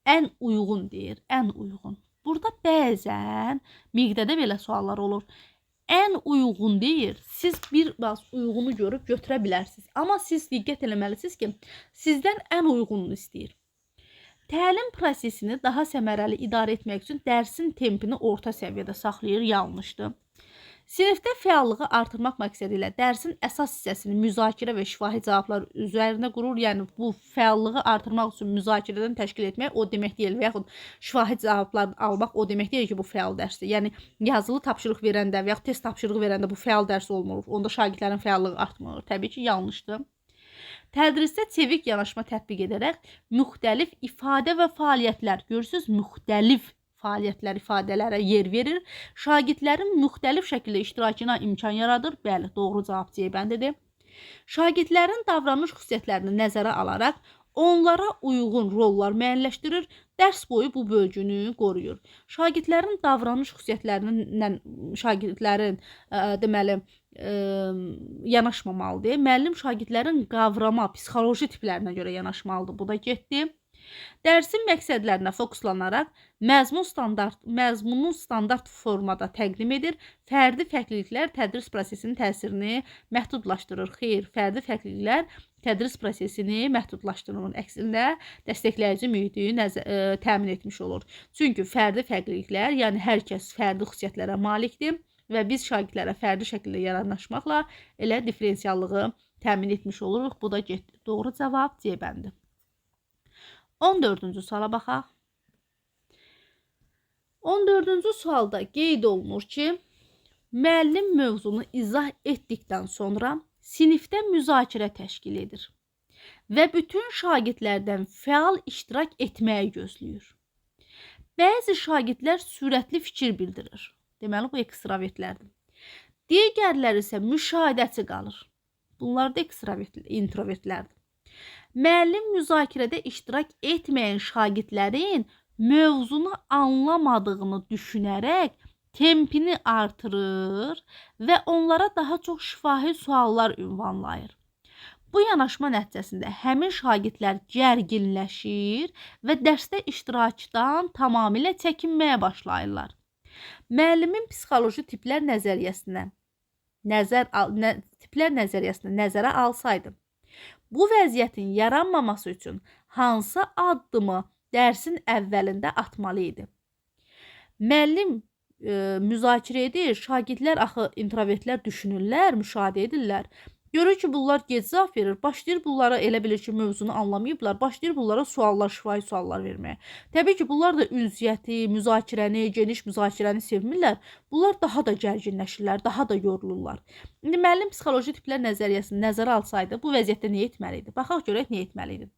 ən uyğun deyir, ən uyğun. Burada bəzən miqdədə belə suallar olur. Ən uyğun deyir, siz bir az uyğunu görüb götürə bilərsiniz. Amma siz diqqət eləməlisiniz ki, sizdən ən uyğununu istəyir. Təlim prosesini daha səmərəli idarə etmək üçün dərsin tempini orta səviyyədə saxlayır, yanlışdır. Sinifdə fəallığı artırmaq məqsədi ilə dərsin əsas hissəsini müzakirə və şifahi cavablar üzərinə qurur. Yəni bu fəallığı artırmaq üçün müzakirədən təşkil etmək o demək deyil və yaxud şifahi cavablar almaq o demək deyil ki, bu fəal dərsdir. Yəni yazılı tapşırıq verəndə və yaxud test tapşırığı verəndə bu fəal dərs olmur. Onda şagirdlərin fəallığı artmır. Təbii ki, yanlışdır. Tədrisdə çevik yanaşma tətbiq edərək müxtəlif ifadə və fəaliyyətlər, görürsüz, müxtəlif fəaliyyətlər, ifadələrə yer verir. Şagirdlərin müxtəlif şəkildə iştirakına imkan yaradır. Bəli, doğru cavab C bəndidir. Şagirdlərin davranış xüsusiyyətlərini nəzərə alaraq onlara uyğun rollar müəyyənləşdirir, dərs boyu bu bölgünü qoruyur. Şagirdlərin davranış xüsusiyyətlərindən şagirdlərin deməli yanaşmamalıdır. Müəllim şagirdlərin qavrama, psixoloji tiplərinə görə yanaşmalıdır. Bu da getdi. Dərsin məqsədlərinə fokuslanaraq məzmunu standart formada təqdim edir. Fərdi fərqliliklər tədris prosesinin təsirini məhdudlaşdırır. Xeyr, fərdi fərqliliklər tədris prosesini məhdudlaşdırır. Əksinə dəstəkləyici mühiti təmin etmiş olur. Çünki fərdi fərqliliklər, yəni hər kəs fərdi xüsusiyyətlərə malikdir və biz şagirdlərə fərdi şəkildə yanaşmaqla elə diferensiallığı təmin etmiş oluruq. Bu da getdi. Doğru cavab C bəndi. 14-cü suala baxaq. 14-cü sualda qeyd olunur ki, müəllim mövzunu izah etdikdən sonra sinifdə müzakirə təşkil edir və bütün şagirdlərdən fəal iştirak etməyi gözləyir. Bəzi şagirdlər sürətli fikir bildirir. Deməli, bu ekstravertlərdir. Digərləri isə müşahidəçi qalır. Bunlar da introvertlərdir. Müəllim müzakirədə iştirak etməyən şagirdlərin mövzunu anlamadığını düşünərək tempini artırır və onlara daha çox şifahi suallar ünvanlayır. Bu yanaşma nəticəsində həmin şagirdlər gərginləşir və dərsdə iştirakdan tamamilə çəkinməyə başlayırlar. Müəllimin psixoloji tiplər nəzəriyyəsinə nəzərə alsaydı, bu vəziyyətin yaranmaması üçün hansı addımı dərsin əvvəlində atmalı idi? Müəllim müzakirə edir, şagirdlər axı introvertlər düşünürlər, müşahidə edirlər. Görür ki, bunlar gec cavab verir, başlayır bunlara elə bilir ki, mövzunu anlamayıblar, başlayır bunlara suallar, şifahi suallar verməyə. Təbii ki, bunlar da ünsiyyəti, müzakirəni, geniş müzakirəni sevmirlər. Bunlar daha da gərginləşirlər, daha da yorulurlar. İndi müəllim psixoloji tiplər nəzəriyyəsini nəzərə alsaydı, bu vəziyyətdə nə etməli idi? Baxaq görək nə etməli idi.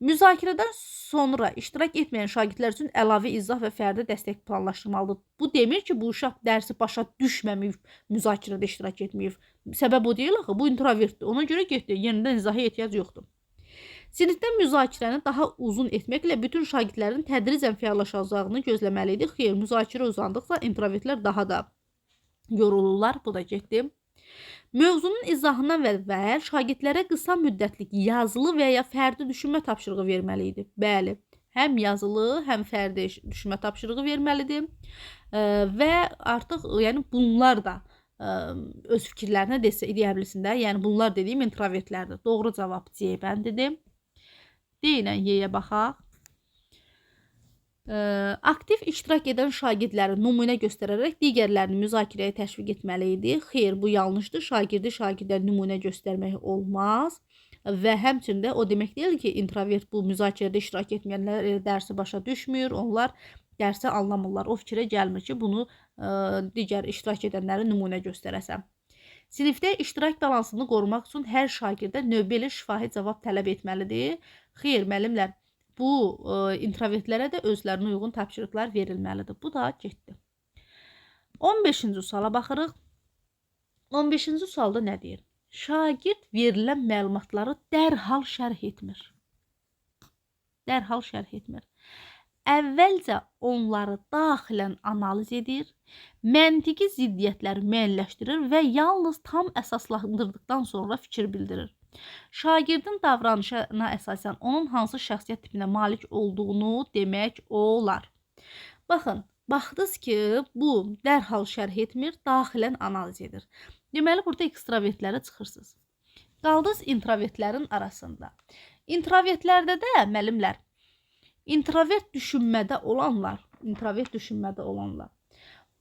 Müzakirədən sonra iştirak etməyən şagirdlər üçün əlavə izah və fərdi dəstək planlaşdırmalıdır. Bu demir ki, bu uşaq dərsi başa düşməməyib, müzakirədə iştirak etməyib. Səbəb o deyil axı, bu introvertdir. Ona görə getdi, yenidən izaha ehtiyac yoxdur. Sinifdə müzakirəni daha uzun etməklə bütün şagirdlərin tədricən fəallaşacağını gözləməli idi. Xeyr, müzakirə uzandıqca introvertlər daha da yorulurlar. Bu da getdi. Mövzunun izahından əvvəl şagirdlərə qısa müddətlik yazılı və ya fərdi düşünmə tapşırığı verməli idi. Bəli, həm yazılı, həm fərdi düşünmə tapşırığı verməlidir və artıq yəni bunlar da öz fikirlərinə deyə bilsin də. Yəni bunlar dediyim introvertlərdir. Doğru cavab C bəndidir. D ilə Y-yə baxaq. Aktiv iştirak edən şagirdləri nümunə göstərərək digərlərini müzakirəyə təşviq etməli idi. Xeyr, bu yanlışdır. Şagirdi şagirdə nümunə göstərmək olmaz. Və həmçində o demək deyil ki, introvert bu müzakirədə iştirak etməyənlər dərsi başa düşmür, onlar dərsi anlamırlar. O fikrə gəlmir ki, bunu digər iştirak edənlərə nümunə göstərəsən. Sinifdə iştirak balansını qorumaq üçün hər şagirdə növbəli şifahi cavab tələb etməlidir. Xeyr, müəllimlər, bu introvertlərə də özlərinə uyğun tapşırıqlar verilməlidir. Bu da getdi. 15-ci suala baxırıq. 15-ci sualda nə deyir? Şagird verilən məlumatları dərhal şərh etmir. Dərhal şərh etmir. Əvvəlcə onları daxilən analiz edir, məntiqi ziddiyyətləri müəyyənləşdirir və yalnız tam əsaslandırdıqdan sonra fikir bildirir. Şagirdin davranışına əsasən onun hansı şəxsiyyət tipinə malik olduğunu demək olar. Baxın, baxdınız ki, bu dərhal şərh etmir, daxilən analiz edir. Deməli, burada ekstravertlərə çıxırsınız. Qaldınız introvertlərin arasında. İntrovertlərdə də, müəllimlər, introvert düşünmədə olanlar,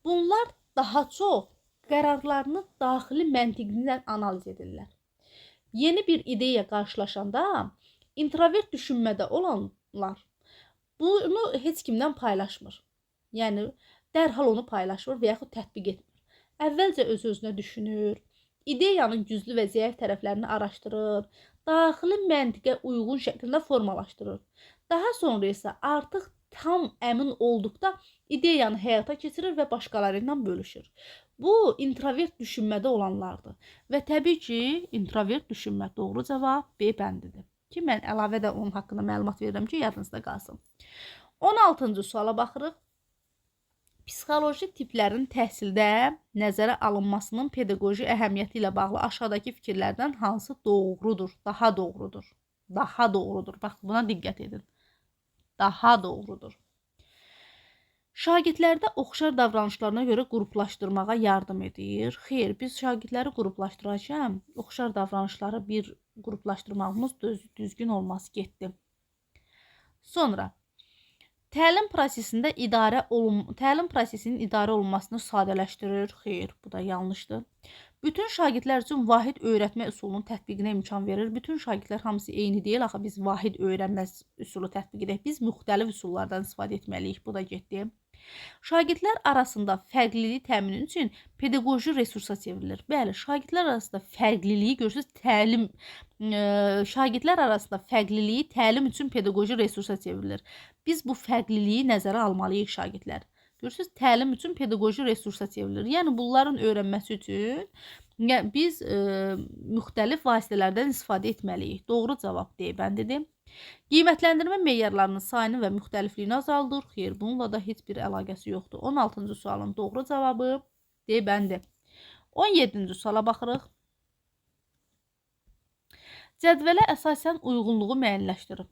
bunlar daha çox Qərarlarını daxili məntiqlə analiz edirlər. Yeni bir ideya qarşılaşanda introvert düşünmədə olanlar bunu heç kimdən paylaşmır. Yəni dərhal onu paylaşmır və yaxud tətbiq etmir. Əvvəlcə öz-özünə düşünür, ideyanın güclü və zəif tərəflərini araşdırır, daxili məntiqə uyğun şəkildə formalaşdırır. Daha sonra isə artıq tam əmin olduqda ideyanı həyata keçirir və başqaları ilə bölüşür. Bu introvert düşünmədə olanlardır. Və təbii ki, introvert düşünmə doğru cavab B bəndidir. Ki mən əlavə də onun haqqında məlumat verirəm ki, yadınızda qalsın. 16-cı suala baxırıq. Psixoloji tiplərin təhsildə nəzərə alınmasının pedaqoji əhəmiyyəti ilə bağlı aşağıdakı fikirlərdən hansı doğrudur? Daha doğrudur. Daha doğrudur. Bax, buna diqqət edin. Daha doğrudur. Şagirdlərdə oxşar davranışlarına görə qruplaşdırmağa yardım edir. Xeyr, biz şagirdləri qruplaşdıracağam. Oxşar davranışları bir qruplaşdırmağımız düzgün olmaz, getdi. Sonra təlim prosesində təlim prosesinin idarə olunmasını sadələşdirir. Xeyr, bu da yanlışdır. Bütün şagirdlər üçün vahid öyrətmə üsulunun tətbiqinə imkan verir. Bütün şagirdlər hamısı eyni deyil. Axı biz vahid öyrənmə üsulu tətbiq edək. Biz müxtəlif üsullardan istifadə etməliyik. Bu da getdi. Şagirdlər arasında fərqliliyi təmin üçün pedaqoji resursa çevrilir. Bəli, şagirdlər arasında fərqliliyi görürsünüz, şagirdlər arasında fərqliliyi təlim üçün pedaqoji resursa çevrilir. Biz bu fərqliliyi nəzərə almalıyıq şagirdlər. Görürsünüz, təlim üçün pedaqoji resursa çevrilir. Yəni bunların öyrənməsi üçün yəni, biz müxtəlif vasitələrdən istifadə etməliyik. Doğru cavab D bəndidir. Qiymətləndirmə meyarlarının sayını və müxtəlifliyini azaldır. Xeyr, bununla da heç bir əlaqəsi yoxdur. 16-cı sualın doğru cavabı D bəndi. 17-ci suala baxırıq. Cədvələ əsasən uyğunluğu müəyyənləşdirin.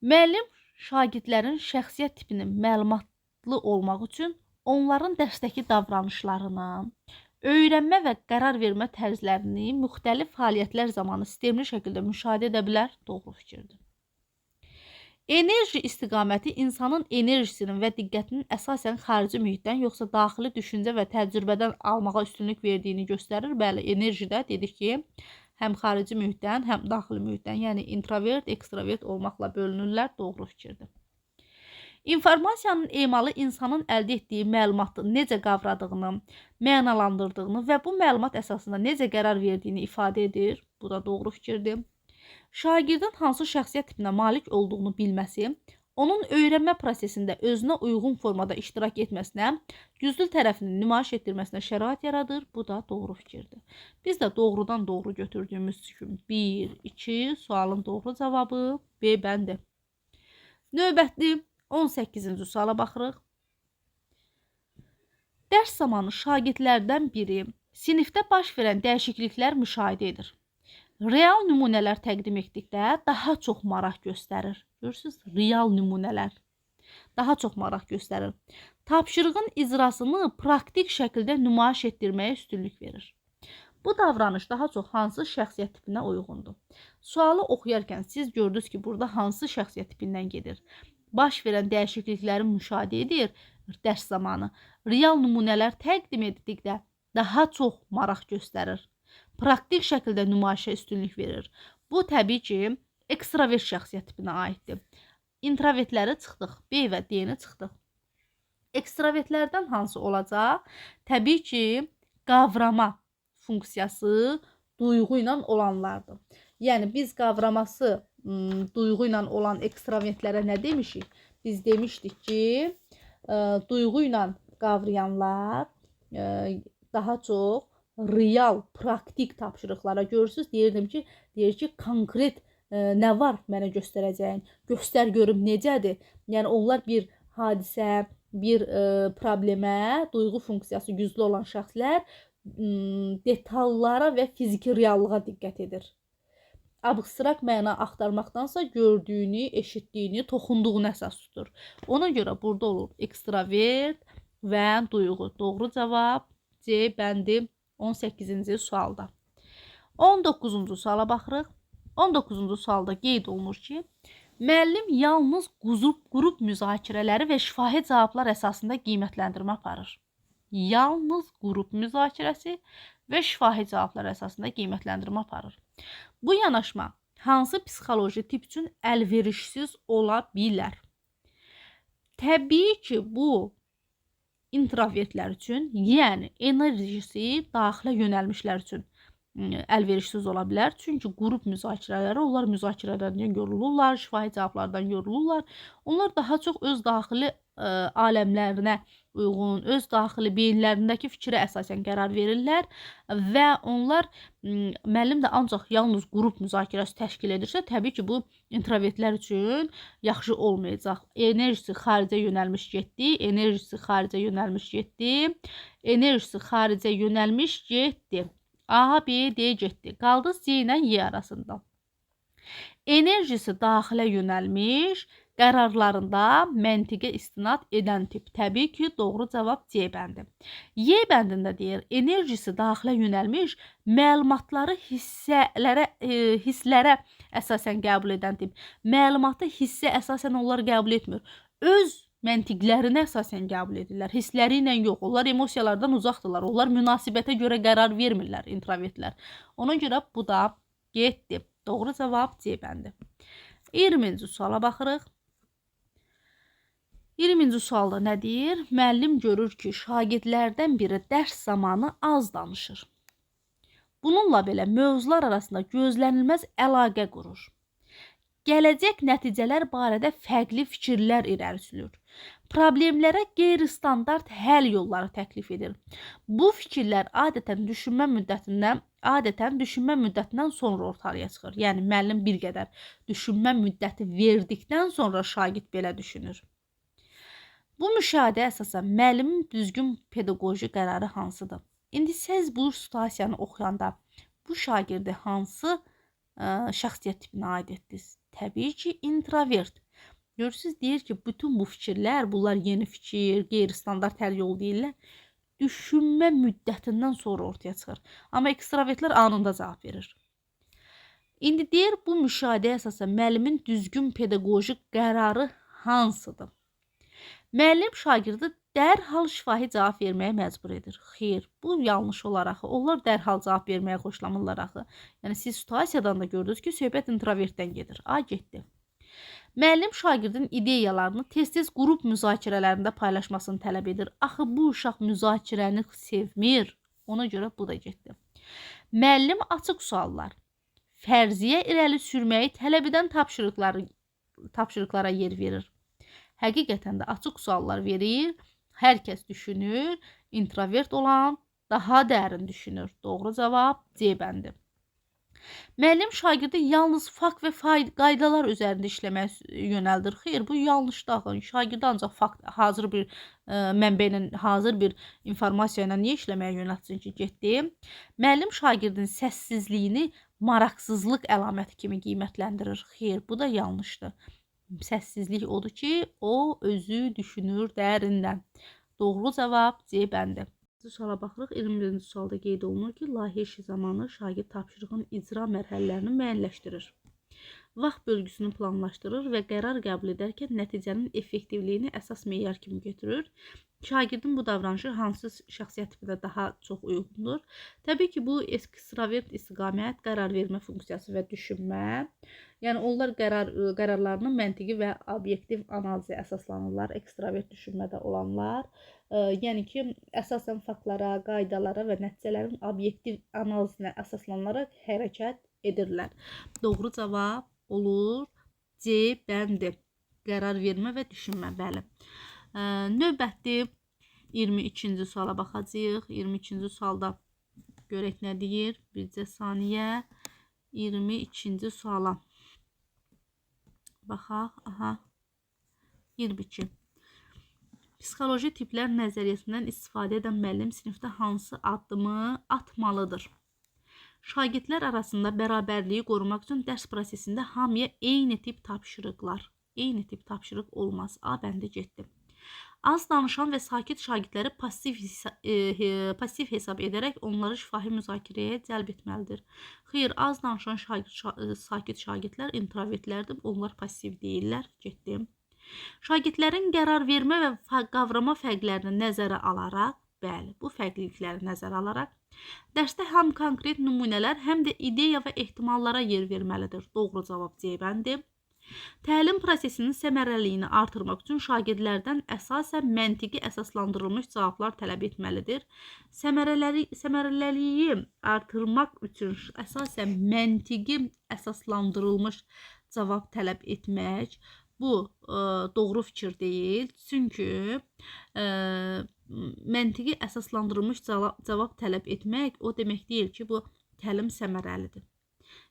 Müəllim şagirdlərin şəxsiyyət tipinin məlumatlı olmaq üçün onların dərsdəki davranışlarını, öyrənmə və qərar vermə tərzlərini müxtəlif fəaliyyətlər zamanı sistemli şəkildə müşahidə edə bilər. Doğru fikirdir. Enerji istiqaməti insanın enerjisinin və diqqətinin əsasən xarici mühitdən, yoxsa daxili düşüncə və təcrübədən almağa üstünlük verdiyini göstərir. Bəli, enerjidə dedik ki, həm xarici mühitdən, həm daxili mühitdən, yəni introvert, ekstravert olmaqla bölünürlər. Doğru fikirdir. İnformasiyanın emalı insanın əldə etdiyi məlumatı necə qavradığını, mənalandırdığını və bu məlumat əsasında necə qərar verdiyini ifadə edir. Bu da doğru fikirdir. Şagirdin hansı şəxsiyyət tipinə malik olduğunu bilməsi, onun öyrənmə prosesində özünə uyğun formada iştirak etməsinə, güclü tərəfini nümayiş etdirməsinə şərait yaradır. Bu da doğru fikirdir. Biz də doğrudan doğru götürdüyümüz üçün 1, 2 sualın doğru cavabı B bəndi. Növbəti 18-ci suala baxırıq. Dərs zamanı şagirdlərdən biri sinifdə baş verən dəyişikliklər müşahidə edir. Real nümunələr təqdim etdikdə daha çox maraq göstərir. Görürsünüz, real nümunələr daha çox maraq göstərir. Tapşırığın icrasını praktik şəkildə nümayiş etdirməyə üstünlük verir. Bu davranış daha çox hansı şəxsiyyət tipinə uyğundur? Sualı oxuyarkən siz gördünüz ki, burada hansı şəxsiyyət tipindən gedir? Baş verən dəyişiklikləri müşahidə edir dərs zamanı. Real nümunələr təqdim etdikdə daha çox maraq göstərir. Praktik şəkildə nümayişə üstünlük verir. Bu təbii ki, ekstravert şəxsiyyət tipinə aiddir. İntrovertləri çıxdıq. B və D-ni çıxdıq. Ekstravertlərdən hansı olacaq? Təbii ki, qavrama funksiyası duyğu ilə olanlardır. Yəni biz qavraması duyğu ilə olan ekstravertlərə nə demişik? Biz demişdik ki, duyğu ilə qavrayanlar daha çox real, praktik tapşırıqlara görürsünüz. Deyirdim ki, deyir ki, konkret nə var mənə göstərəcəyin? Göstər görüm necədir? Yəni onlar bir hadisə, bir problemə, duyğu funksiyası güclü olan şəxslər detallara və fiziki reallığa diqqət edir. Abstrakt məna axtarmaqdansa gördüyünü, eşitdiyini, toxunduğunu əsas tutur. Ona görə burada olur ekstravert və duyğu. Doğru cavab C bəndi 18-ci sualda. 19-cu suala baxırıq. 19-cu sualda qeyd olunur ki, müəllim yalnız qrup müzakirələri və şifahi cavablar əsasında qiymətləndirmə aparır. Yalnız qrup müzakirəsi və şifahi cavablar əsasında qiymətləndirmə aparır. Bu yanaşma hansı psixoloji tip üçün əlverişsiz ola bilər? Təbii ki, bu introvertlər üçün, yəni enerjisi daxilə yönəlmişlər üçün əlverişsiz ola bilər. Çünki qrup müzakirələri, onlar müzakirələrdən yorulurlar, şifahi cavablardan yorulurlar. Onlar daha çox öz daxili aləmlərinə uyğun, öz daxili beyinlərindəki fikrə əsasən qərar verirlər və onlar müəllim də ancaq yalnız qrup müzakirəsi təşkil edirsə, təbii ki, bu introvertlər üçün yaxşı olmayacaq. Enerjisi xaricə yönəlmiş getdi, enerjisi xaricə yönəlmiş getdi, enerjisi xaricə yönəlmiş getdi. A, B, D getdi. Qaldı C ilə Y arasında. Enerjisi daxilə yönəlmiş, qərarlarında məntiqə istinad edən tip. Təbii ki, doğru cavab C bəndi. Y bəndində deyir, enerjisi daxilə yönəlmiş, məlumatları hisslərə əsasən qəbul edən tip. Məlumatı hissə əsasən onlar qəbul etmir. Öz məntiqlərinə əsasən qəbul edirlər. Hissləri ilə yox. Onlar emosiyalardan uzaqdırlar. Onlar münasibətə görə qərar vermirlər, introvertlər. Ona görə bu da getdi. Doğru cavab C bəndi. 20-ci suala baxırıq. 20-ci sualda nə deyir? Müəllim görür ki, şagirdlərdən biri dərs zamanı az danışır. Bununla belə mövzular arasında gözlənilməz əlaqə qurur. Gələcək nəticələr barədə fərqli fikirlər irəli sürür. Problemlərə qeyri-standart həll yolları təklif edir. Bu fikirlər adətən düşünmə müddətindən sonra ortaya çıxır. Yəni müəllim bir qədər düşünmə müddəti verdikdən sonra şagird belə düşünür. Bu müşahidə əsasən müəllimin düzgün pedaqoji qərarı hansıdır? İndi siz bu situasiyanı oxuyanda bu şagirdi hansı şəxsiyyət tipinə aid etdiniz? Təbii ki, introvert. Görürsünüz, deyir ki, bütün bu fikirlər, bunlar yeni fikir, qeyri-standart həll yolu deyirlər, düşünmə müddətindən sonra ortaya çıxır. Amma ekstravertlər anında cavab verir. İndi deyir, bu müşahidəyə əsasən müəllimin düzgün pedaqoji qərarı hansıdır? Müəllim şagirdi dərhal şifahi cavab verməyə məcbur edir. Xeyr, bu yanlış olar axı. Onlar dərhal cavab verməyə xoşlamırlar axı. Yəni siz situasiyadan da gördünüz ki, söhbət introvertdən gedir. A getdi. Müəllim şagirdin ideyalarını tez-tez qrup müzakirələrində paylaşmasını tələb edir. Axı bu uşaq müzakirəni sevmir. Ona görə bu da getdi. Müəllim açıq suallar, fərziyyə irəli sürməyi tələb edən tapşırıqlara yer verir. Həqiqətən də açıq suallar verir, hər kəs düşünür, introvert olan daha dərin düşünür. Doğru cavab C bəndi. Müəllim şagirdi yalnız fakt və qaydalar üzərində işləməyə yönəldir. Xeyr, bu yanlışdır axı. Şagirdi ancaq fakt, hazır bir mənbə ilə, hazır bir informasiya ilə niyə işləməyə yönəltsin ki, getdi. Müəllim şagirdin səssizliyini maraqsızlıq əlaməti kimi qiymətləndirir. Xeyr, bu da yanlışdır. Səssizlik odur ki, o özü düşünür dərindən. Doğru cavab C bəndi. Suala baxırıq. 21-ci sualda qeyd olunur ki, layihə işi zamanı şagird tapşırığın icra mərhələlərini müəyyənləşdirir. Vaxt bölgüsünü planlaşdırır və qərar qəbul edərkən nəticənin effektivliyini əsas meyar kimi götürür. Şagirdin bu davranışı hansı şəxsiyyət tipinə daha çox uyğundur? Təbii ki, bu ekstravert istiqamət, qərar vermə funksiyası və düşünmə. Yəni onlar qərarlarını məntiqi və obyektiv analizə əsaslanırlar, ekstravert düşünmədə olanlar. Yəni ki, əsasən faktlara, qaydalara və nəticələrin obyektiv analizinə əsaslanaraq hərəkət edirlər. Doğru cavab olur C bəndi. Qərar vermə və düşünmə, bəli. Növbəti 22-ci suala baxacağıq. 22-ci sualda görək nə deyir. Bircə saniyə. 22-ci suala baxaq. Aha. 22. Psixoloji tiplər nəzəriyyəsindən istifadə edən müəllim sinifdə hansı addımı atmalıdır? Şagirdlər arasında bərabərliyi qorumaq üçün dərs prosesində hamıya eyni tip tapşırıqlar. Eyni tip tapşırıq olmaz. A bəndi getdi. Az danışan və sakit şagirdləri pasiv hesab edərək onları şifahi müzakirəyə cəlb etməlidir. Xeyr, az danışan sakit şagirdlər introvertlərdir. Onlar pasiv deyirlər. Getdim. Şagirdlərin qərar vermə və qavrama fərqlərini nəzərə alaraq Bəli, bu fərqlilikləri nəzərə alaraq dərsdə həm konkret nümunələr, həm də ideya və ehtimallara yer verməlidir. Doğru cavab C bəndi. Təlim prosesinin səmərəliliyini artırmaq üçün şagirdlərdən əsasən məntiqi əsaslandırılmış cavablar tələb etməlidir. Səmərəliliyi artırmaq üçün əsasən məntiqi əsaslandırılmış cavab tələb etmək bu doğru fikir deyil. Çünki məntiqi əsaslandırılmış cavab tələb etmək o demək deyil ki, bu təlim səmərəlidir.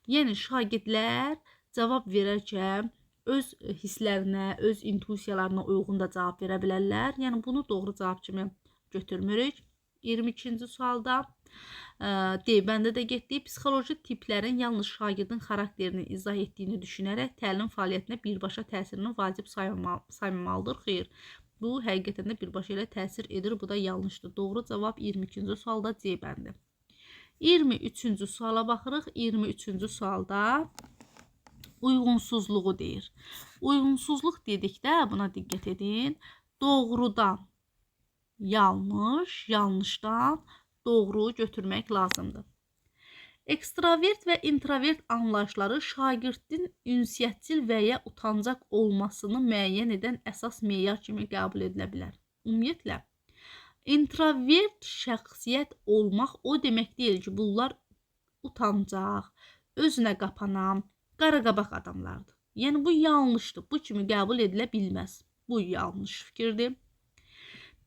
Yəni şagirdlər cavab verərkən öz hisslərinə, öz intuisiyalarına uyğun da cavab verə bilərlər. Yəni bunu doğru cavab kimi götürmürük. 22-ci sualda D bəndə də getdik. Psixoloji tiplərin yalnız şagirdin xarakterini izah etdiyini düşünərək təlim fəaliyyətinə birbaşa təsirini vacib saymamalıdır. Xeyr, bu həqiqətən də birbaşa ilə təsir edir. Bu da yanlışdır. Doğru cavab 22-ci sualda C bəndi. 23-cü suala baxırıq. 23-cü sualda uyğunsuzluğu deyir. Uyğunsuzluq dedikdə buna diqqət edin. Doğrudan yanlış, yanlışdan doğru götürmək lazımdır. Ekstravert və introvert anlayışları şagirdin ünsiyyətçil və ya utancaq olmasını müəyyən edən əsas meyar kimi qəbul edilə bilər. Ümumiyyətlə, introvert şəxsiyyət olmaq o demək deyil ki, bunlar utancaq, özünə qapanan, qaraqabaq adamlardır. Yəni bu yanlışdır. Bu kimi qəbul edilə bilməz. Bu yanlış fikirdir.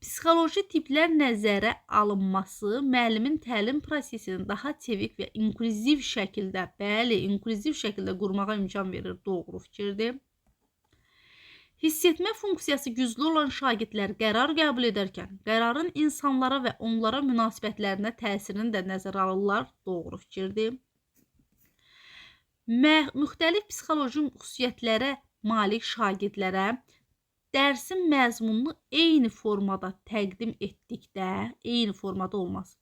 Psixoloji tiplər nəzərə alınması müəllimin təlim prosesini daha çevik və inklüziv şəkildə, bəli, inklüziv şəkildə qurmağa imkan verir. Doğru fikirdir. Hiss etmə funksiyası güclü olan şagirdlər qərar qəbul edərkən qərarın insanlara və onlara münasibətlərinə təsirini də nəzərə alırlar. Doğru fikirdir. Müxtəlif psixoloji xüsusiyyətlərə malik şagirdlərə dərsin məzmununu eyni formada təqdim etdikdə, eyni formada olmaz.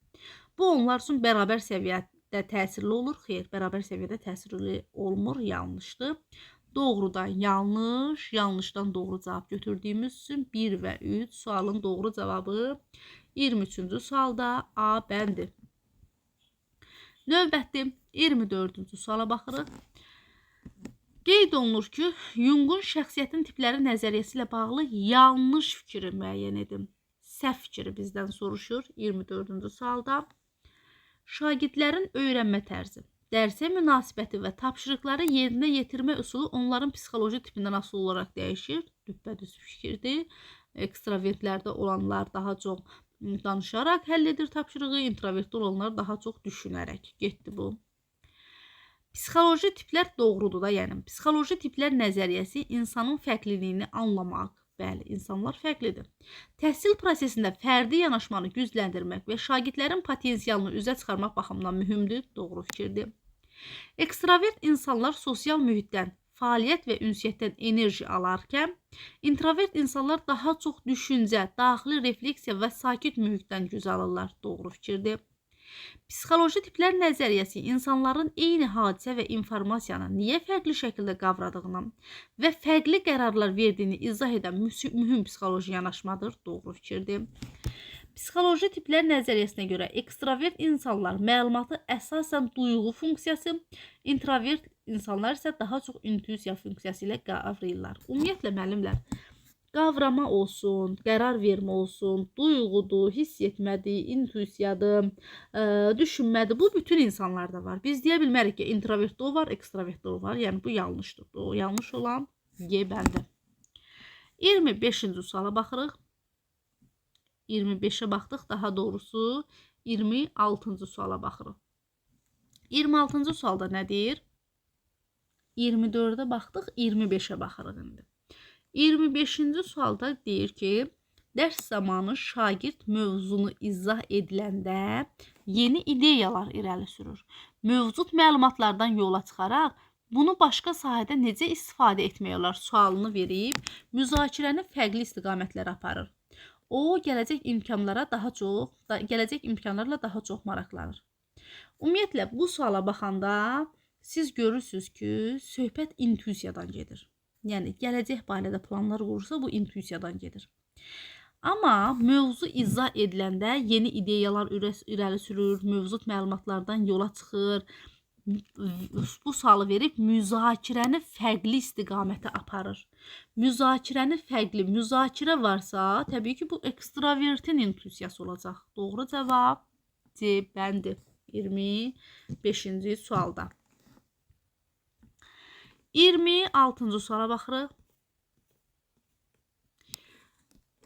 Bu, onlar üçün bərabər səviyyədə təsirli olur. Xeyr, bərabər səviyyədə təsirli olmur, yanlışdır. Doğrudan yanlış, yanlışdan doğru cavab götürdüyümüz üçün 1 və 3 sualın doğru cavabı 23-cü sualda A bəndi. Növbəti 24-cü suala baxırıq. Qeyd olunur ki, Junqun şəxsiyyətin tipləri nəzəriyyəsi ilə bağlı yanlış fikri müəyyən edin. Səhv fikri bizdən soruşur 24-cü sualda. Şagirdlərin öyrənmə tərzi, dərsə münasibəti və tapşırıqları yerinə yetirmə üsulu onların psixoloji tipindən asılı olaraq dəyişir. Düppədüz fikirdir. Ekstravertlərdə olanlar daha çox danışaraq həll edir tapşırığı, introvertdə olanlar daha çox düşünərək. Getdi bu. Psixoloji tiplər doğrudur da, yəni psixoloji tiplər nəzəriyyəsi insanın fərqliliyini anlamaq. Bəli, insanlar fərqlidir. Təhsil prosesində fərdi yanaşmanı gücləndirmək və şagirdlərin potensialını üzə çıxarmaq baxımından mühümdür. Doğru fikirdir. Ekstravert insanlar sosial mühitdən, fəaliyyət və ünsiyyətdən enerji alarkən, introvert insanlar daha çox düşüncə, daxili refleksiya və sakit mühitdən güc alırlar. Doğru fikirdir. Psixoloji tiplər nəzəriyyəsi insanların eyni hadisə və informasiyanı niyə fərqli şəkildə qavradığını və fərqli qərarlar verdiyini izah edən mühüm psixoloji yanaşmadır. Doğru fikirdir. Psixoloji tiplər nəzəriyyəsinə görə ekstravert insanlar məlumatı əsasən duyğu funksiyası, introvert insanlar isə daha çox intuisiya funksiyası ilə qavrayırlar. Ümumiyyətlə müəllimlər, qavrama olsun, qərar vermə olsun, duyğudur, hiss etmədir, intuisiyadır, düşünmədir. Bu bütün insanlarda var. Biz deyə bilmərik ki, introvertdə o var, ekstravertdə o var. Yəni bu yanlışdır. O yanlış olan G bəndi. 25-ci suala baxırıq. 25-ə baxdıq, daha doğrusu 26-cı suala baxırıq. 26-cı sualda nə deyir? 24-ə baxdıq, 25-ə baxırıq indi. 25-ci sualda deyir ki, dərs zamanı şagird mövzunu izah ediləndə yeni ideyalar irəli sürür. Mövcud məlumatlardan yola çıxaraq bunu başqa sahədə necə istifadə etmək olar sualını verib müzakirəni fərqli istiqamətlərə aparır. O, gələcək imkanlarla daha çox maraqlanır. Ümumiyyətlə, bu suala baxanda siz görürsünüz ki, söhbət intuisiyadan gedir. Yəni, gələcək barədə planlar qurursa, bu intuisiyadan gedir. Amma mövzu izah ediləndə yeni ideyalar irəli sürür, mövcud məlumatlardan yola çıxır. Bu sualı verib müzakirəni fərqli istiqamətə aparır. Müzakirəni fərqli, müzakirə varsa, təbii ki, bu ekstravertin intuisiyası olacaq. Doğru cavab C bəndi 25-ci sualda. 26-cı suala baxırıq.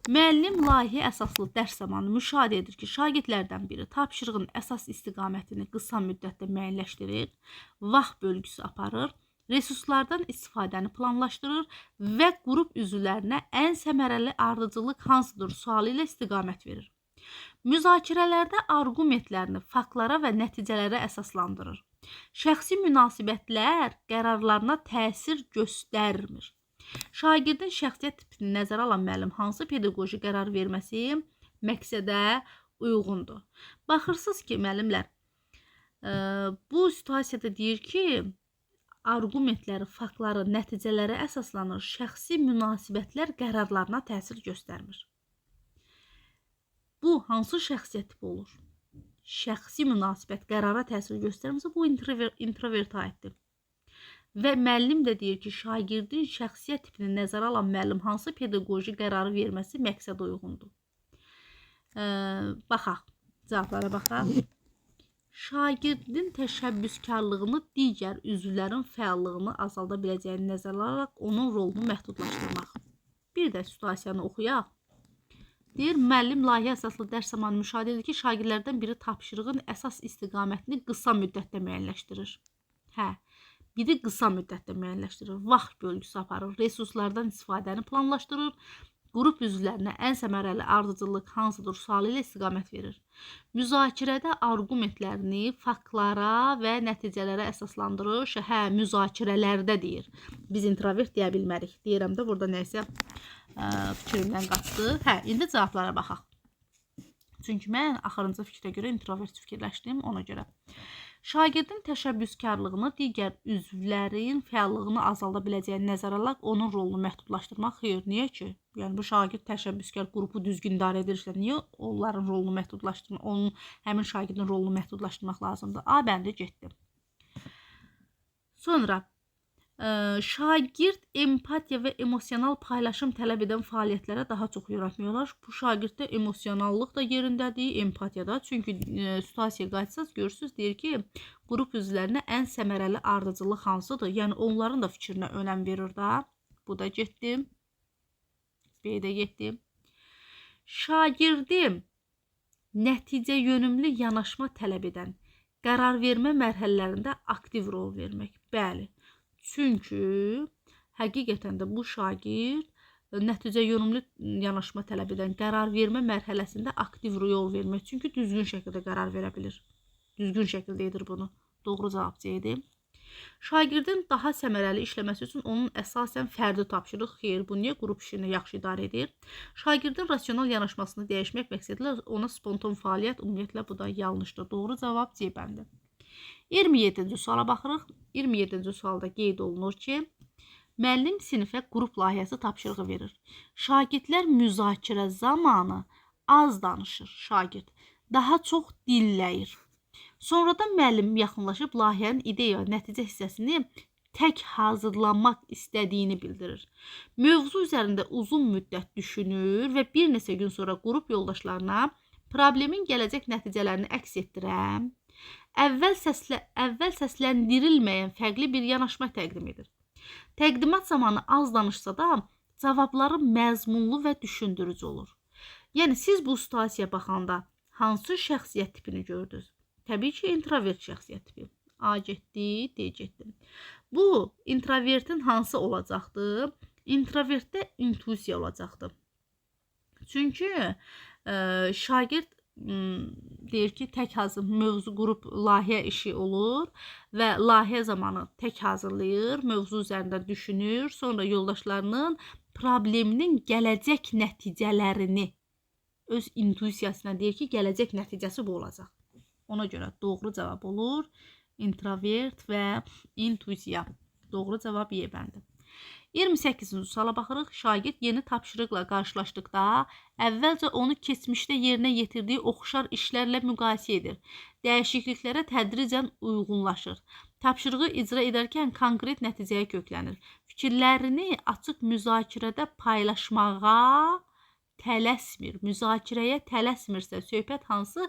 Müəllim layihə əsaslı dərs zamanı müşahidə edir ki, şagirdlərdən biri tapşırığın əsas istiqamətini qısa müddətdə müəyyənləşdirir, vaxt bölgüsü aparır, resurslardan istifadəni planlaşdırır və qrup üzvlərinə ən səmərəli ardıcıllıq hansıdır sualı ilə istiqamət verir. Müzakirələrdə arqumentlərini faktlara və nəticələrə əsaslandırır. Şəxsi münasibətlər qərarlarına təsir göstərmir. Şagirdin şəxsiyyət tipini nəzərə alan müəllim hansı pedaqoji qərar verməsi məqsədə uyğundur? Baxırsınız ki, müəllimlər, bu situasiyada deyir ki, arqumentləri, faktları, nəticələrə əsaslanır, şəxsi münasibətlər qərarlarına təsir göstərmir. Bu hansı şəxsiyyət tipi olur? Şəxsi münasibət qərara təsir göstərmirsə, bu introvertə aiddir. Və müəllim də deyir ki, şagirdin şəxsiyyət tipini nəzərə alan müəllim hansı pedaqoji qərarı verməsi məqsədə uyğundur? Baxaq, cavablara baxaq. Şagirdin təşəbbüskarlığını digər üzvlərin fəallığını azalda biləcəyini nəzərə alaraq onun rolunu məhdudlaşdırmaq. Bir də situasiyanı oxuyaq. Deyir, müəllim layihə əsaslı dərs zamanı müşahidə edir ki, şagirdlərdən biri tapşırığın əsas istiqamətini qısa müddətdə müəyyənləşdirir. Hə. Biri qısa müddətdə müəyyənləşdirir, vaxt bölgüsü aparır, resurslardan istifadəni planlaşdırır, qrup üzvlərinə ən səmərəli ardıcıllıq hansıdır sualı ilə istiqamət verir. Müzakirədə arqumentlərini faktlara və nəticələrə əsaslandırır. Hə, müzakirələrdə deyir. Biz introvert deyə bilmərik. Deyirəm də burada nəsə fikrimdən qaçdı. Hə, indi cavablara baxaq. Çünki mən axırıncı fikrə görə introvert fikirləşdim, ona görə. Şagirdin təşəbbüskarlığını digər üzvlərin fəallığını azalda biləcəyini nəzərə alaraq onun rolunu məhdudlaşdırmaq xeyr. Niyə ki? Yəni bu şagird təşəbbüskar qrupu düzgün idarə edirsə, niyə onların rolunu məhdudlaşdırmaq, onun həmin şagirdin rolunu məhdudlaşdırmaq lazımdır? A bəndi getdi. Sonra şagird empatiya və emosional paylaşım tələb edən fəaliyyətlərə daha çox yönəltmək olar. Bu şagirddə emosionallıq da yerindədir, empatiya da. Çünki situasiyaya qayıtsaz görürsünüz, deyir ki, qrup üzvlərinə ən səmərəli ardıcıllıq hansıdır? Yəni onların da fikrinə önəm verir də. Bu da getdi. B də getdi. Şagirdim nəticə yönümlü yanaşma tələb edən qərar vermə mərhələlərində aktiv rol vermək. Bəli. Çünki həqiqətən də bu şagird nəticə yönümlü yanaşma tələb edən qərar vermə mərhələsində aktiv rol vermək. Çünki düzgün şəkildə qərar verə bilir. Düzgün şəkildə edir bunu. Doğru cavab C-dir. Şagirdin daha səmərəli işləməsi üçün onun əsasən fərdi tapşırıq. Xeyr, bu niyə qrup işini yaxşı idarə edir? Şagirdin rasional yanaşmasını dəyişmək məqsədilə ona spontan fəaliyyət, ümumiyyətlə bu da yanlışdır. Doğru cavab C bəndi. 27-ci suala baxırıq. 27-ci sualda qeyd olunur ki, müəllim sinifə qrup layihəsi tapşırığı verir. Şagirdlər müzakirə zamanı az danışır, şagird daha çox dinləyir. Sonradan müəllim yaxınlaşıb layihənin ideya nəticə hissəsini tək hazırlamaq istədiyini bildirir. Mövzu üzərində uzun müddət düşünür və bir neçə gün sonra qrup yoldaşlarına problemin gələcək nəticələrini əks etdirən, əvvəl səsləndirilməyən fərqli bir yanaşma təqdim edir. Təqdimat zamanı az danışsa da cavabları məzmunlu və düşündürücü olur. Yəni siz bu situasiyaya baxanda hansı şəxsiyyət tipini gördünüz? Təbii ki, introvert şəxsiyyət tipi. A getdi, D getdi. Bu introvertin hansı olacaqdı? İntrovertdə intuisiya olacaqdı. Çünki şagird deyir ki, tək hazır mövzu qrup layihə işi olur və layihə zamanı tək hazırlayır, mövzu üzərində düşünür, sonra yoldaşlarının probleminin gələcək nəticələrini öz intuisiyasına deyir ki, gələcək nəticəsi bu olacaq. Ona görə doğru cavab olur introvert və intuisiya. Doğru cavab Y bəndi. 28-ci suala baxırıq. Şagird yeni tapşırıqla qarşılaşdıqda əvvəlcə onu keçmişdə yerinə yetirdiyi oxşar işlərlə müqayisə edir. Dəyişikliklərə tədricən uyğunlaşır. Tapşırığı icra edərkən konkret nəticəyə köklənir. Fikirlərini açıq müzakirədə paylaşmağa tələsmir. Müzakirəyə tələsmirsə, söhbət hansı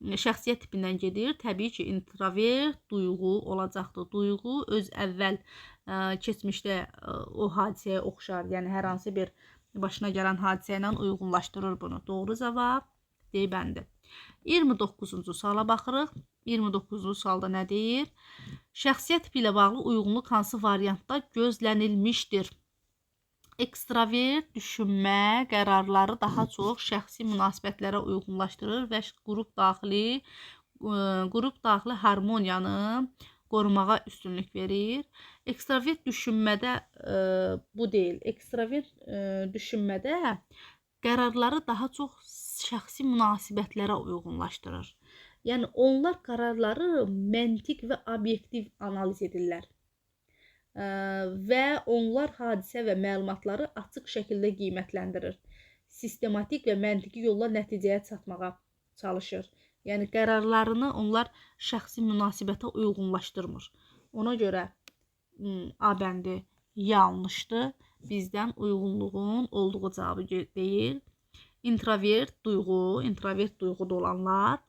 şəxsiyyət tipindən gedir? Təbii ki, introvert duyğu olacaqdır. Duyğu öz əvvəl keçmişdə o hadisəyə oxşar, yəni hər hansı bir başına gələn hadisə ilə uyğunlaşdırır bunu. Doğru cavab D bəndi. 29-cu suala baxırıq. 29-cu sualda nə deyir? Şəxsiyyət tipi ilə bağlı uyğunluq hansı variantda gözlənilmişdir? Ekstravert düşünmə qərarları daha çox şəxsi münasibətlərə uyğunlaşdırır və qrup daxili harmoniyanı qorumağa üstünlük verir. Ekstravert düşünmədə bu deyil. Ekstravert düşünmədə qərarları daha çox şəxsi münasibətlərə uyğunlaşdırır. Yəni onlar qərarları məntiq və obyektiv analiz edirlər. Və onlar hadisə və məlumatları açıq şəkildə qiymətləndirir. Sistematik və məntiqi yolla nəticəyə çatmağa çalışır. Yəni qərarlarını onlar şəxsi münasibətə uyğunlaşdırmır. Ona görə A bəndi yanlışdır. Bizdən uyğunluğun olduğu cavabı deyir. İntrovert duyğu, introvert duyğuda olanlar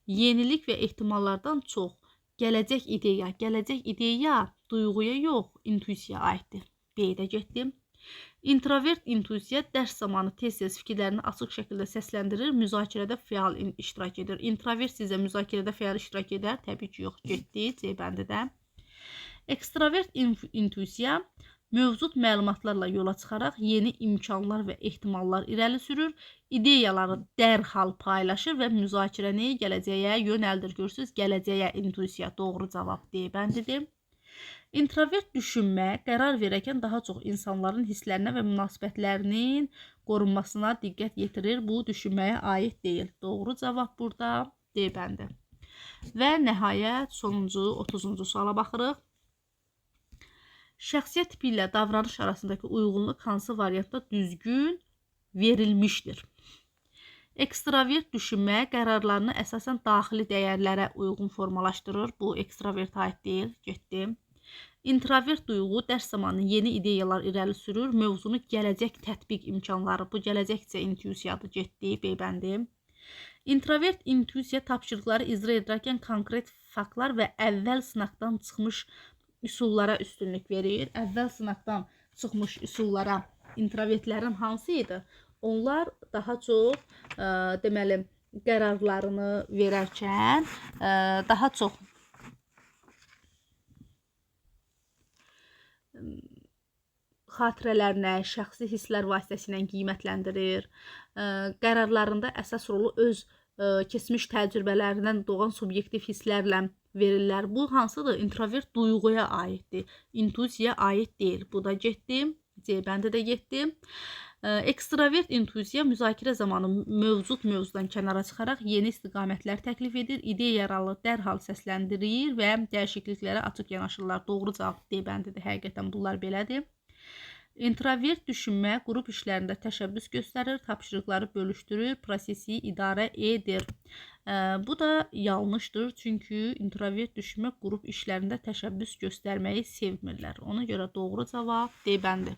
yenilik və ehtimallardan çox gələcək ideya, gələcək ideya duyğuya yox, intuisiyaya aiddir. B-də getdim. İntrovert intuisiya dərs zamanı tez-tez fikirlərini açıq şəkildə səsləndirir, müzakirədə fəal iştirak edir. İntrovert sizə müzakirədə fəal iştirak edər? Təbii ki, yox, getdi C bəndi də. Ekstravert intuisiya mövcud məlumatlarla yola çıxaraq yeni imkanlar və ehtimallar irəli sürür, ideyaları dərhal paylaşır və müzakirəni gələcəyə yönəldir. Görürsünüz, gələcəyə intuisiya doğru cavab D bəndidir. İntrovert düşünmə qərar verərkən daha çox insanların hisslərinə və münasibətlərinin qorunmasına diqqət yetirir. Bu düşünməyə aid deyil. Doğru cavab burada D bəndi. Və nəhayət sonuncu 30-cu suala baxırıq. Şəxsiyyət tipi ilə davranış arasındakı uyğunluq hansı variantda düzgün verilmişdir? Ekstravert düşünmə qərarlarını əsasən daxili dəyərlərə uyğun formalaşdırır. Bu ekstravertə aid deyil. Getdim. İntrovert duyğu dərs zamanı yeni ideyalar irəli sürür. Mövzunu gələcək tətbiq imkanları. Bu gələcəkcə intuisiyadır. Getdi. B bəndi. İntrovert intuisiya tapşırıqları icra edərkən konkret faktlar və əvvəl sınaqdan çıxmış üsullara üstünlük verir. Əvvəl sınaqdan çıxmış üsullara introvertlərin hansı idi? Onlar daha çox deməli qərarlarını verərkən daha çox xatirələrinə, şəxsi hisslər vasitəsilə qiymətləndirir. Qərarlarında əsas rolu öz keçmiş təcrübələrindən doğan subyektiv hisslərlə verirlər. Bu hansıdır? İntrovert duyğuya aiddir. İntuisiyaya aid deyil. Bu da getdi. C bəndi də getdi. Ekstravert intuisiya müzakirə zamanı mövcud mövzudan kənara çıxaraq yeni istiqamətlər təklif edir, ideyaları dərhal səsləndirir və dəyişikliklərə açıq yanaşırlar. Doğru cavab D bəndidir. Həqiqətən bunlar belədir. İntrovert düşünmə qrup işlərində təşəbbüs göstərir, tapşırıqları bölüşdürür, prosesi idarə edir. Bu da yanlışdır, çünki introvert düşünmə qrup işlərində təşəbbüs göstərməyi sevmirlər. Ona görə doğru cavab D bəndi.